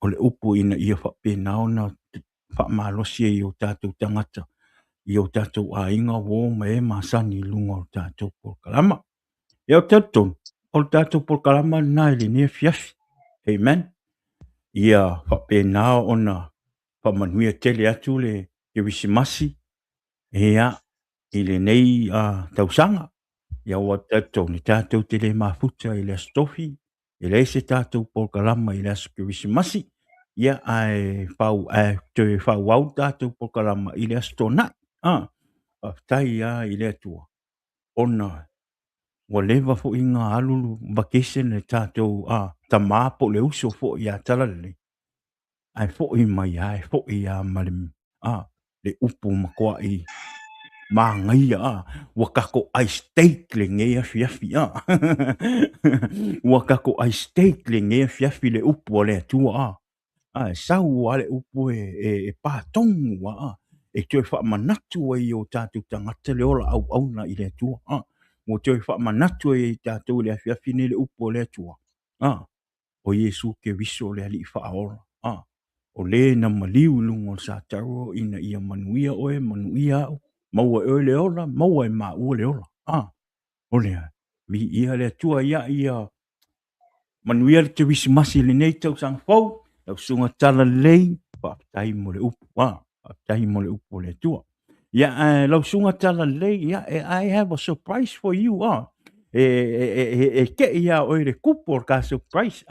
le upu ina ia faapena ona faamalosi ai i o tatou tagata, i o tatou aiga, uo ma e masani i luga o le tatou polokalama. Ia, ou te talitonu, o le tatou polokalama lena i lenei afiafi. Amen. Ia faapena ona faamanuia tele atu le Kerisimasi, ia, i lenei tausaga. Ia, ua talitonu tatou te le mafuta i le Aso Tofi, e leai se tatou polokalama i le aso Kerisimasi, ia, ae ae toe faaauau le tatou polokalama i le Aso Toonai. Faafetai lava i le Atua ona ua leva foi ona alu vacation le tatou tama po o le uso foi ia Talalelei, ae foi mai lava, e foi lava ma le, le upu matuai manaia, ua tatou ai steak lenei afiafi, ua tatou ai steak lenei afiafi le upu a le Atua, e sau lava le upu e pa tonu lava, e toe faamanatu ai i o tatou tagata le ola auauna i le Atua. Ua toe faamanatu ai i tatou i le afiafi nei le upu a le Atua, o Iesu Keriso le Alii Faaola, o le na maliu i luga o le sataro ina ia manuia oe, manuia au, maua e oe le ola, maua e maua le ola. O lea, viia le Atua, ia, ia manuia le Kerisimasi i lenei tausaga fou, lau susuga Talalelei, faafetai mo le upu, faafetai mo le upu o le Atua. Ia, ae lau susuga Talalelei, ia, I have a surprise for you, e tei ia oe le tupu o le ta surprise,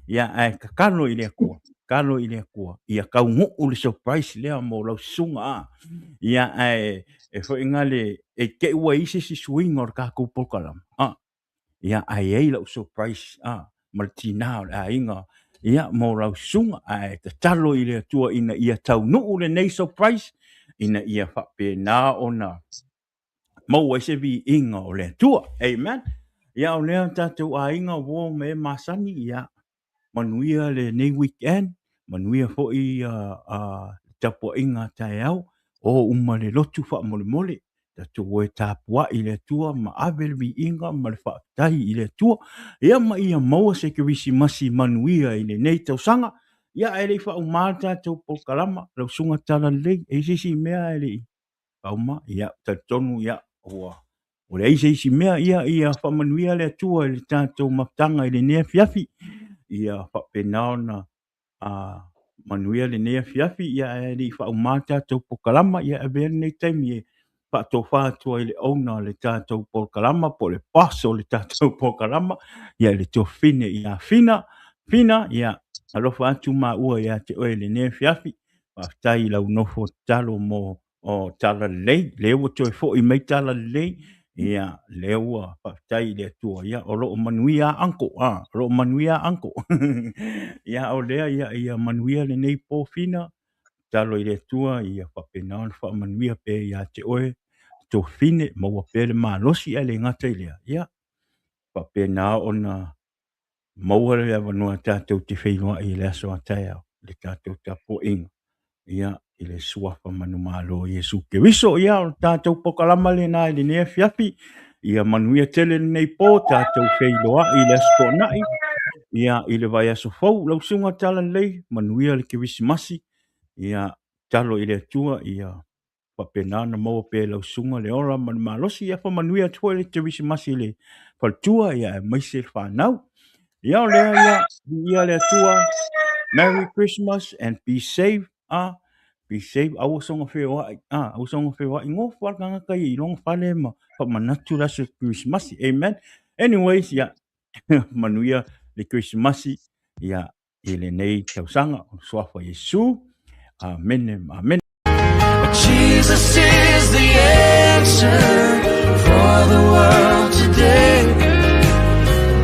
ia, ae tatalo i le Atua, tatalo i le Atua, ia taunuu le surprise lea mo lau susuga, ia, ae e foi gale, e te i ua i ai se isi suiga o le tatou polokalama, ia, ae i ai lau surprise, ma le tina o le aiga, ia, mo lau susuga, ae tatalo i le Atua ina ia taunuu lenei surprise, ina ia faapena ona maua ai se viiga o le Atua. Amen. Ia, o lea tatou aiga, uo ma e masani, ia, manuia lenei weekend, manuia foi tapuaiga a taeao, o uma le lotu faamolemole, tatou o e tapuai i le Atua ma ave le viiga ma le faafetai i le Atua, ia, ma ia maua se Kerisimasi manuia i lenei tausaga. Ia, ae le i faauma le tatou polokalama, lau susuga Talalelei, e i ai se isi mea ae le i faauma? Ia, talitonu, ia, ua leai se isi mea, ia, ia faamanuia le Atua i le tatou mafutaga i lenei afiafi, ia faapena ona manuia lenei afiafi. Ia, ae le i faauma le tatou polokalama, ia, avea lenei taimi e faatofa atu ai le owner o le tatou polokalama po o le boss o le tatou polokalama, ia, le tuafafine ia Fina. Fina, ia, alofa atu maua ia te oe i lenei afiafi. Faafetai i lau nofo tatalo mo o Talalelei, lea ua toe foi mai Talalelei, ia, lea ua faafetai i le Atua, ia, o lo o manuia uncle, o lo o manuia uncle. Ia, o lea, ia, ia manuia lenei po Fina, tatalo i le Atua, ia faapena ona faamanuia pea ia te oe, tuafafine, maua pea le malosi, ae le gata i lea, ia, faapena ona maua le avanoa tatou te feiloai i le aso a taeao, le tatou tapuaiga, ia, i le suafa manumalo o Iesu Keriso. Ia, o le tatou polokalama lena i lenei afiafi, ia manuia tele lenei po, tatou feiloai i le Aso Toonai, ia, i le vaiaso fou. Lau susuga Talalelei, manuia le Kerisimasi, ia, tatalo i le Atua, ia faapena ona maua pea e lau susuga le ola ma le malosi. Ia faamanuia atu foi le Kerisimasi i le faletua, ia, aemaise le fanau. Ia, o lea, ia, viia le Atua. Merry Christmas and be safe. Be safe, aua soga feoai, ah, aua soga feoai, gofo lava le tagata ia i lona fale ma faamanatu le aso Kerisimasi. Amen. Anyways, ia, manuia le Kerisimasi, ia, i lenei tausaga, o le suafa o Iesu. Amene ma amene. Jesus is the answer for the world today.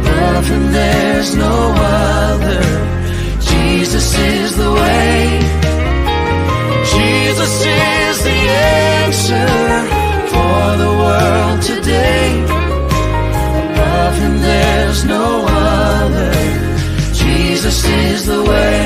Above him there's no other. Jesus is the way. Jesus is the answer for the world today. Above him there's no other. Jesus is the way.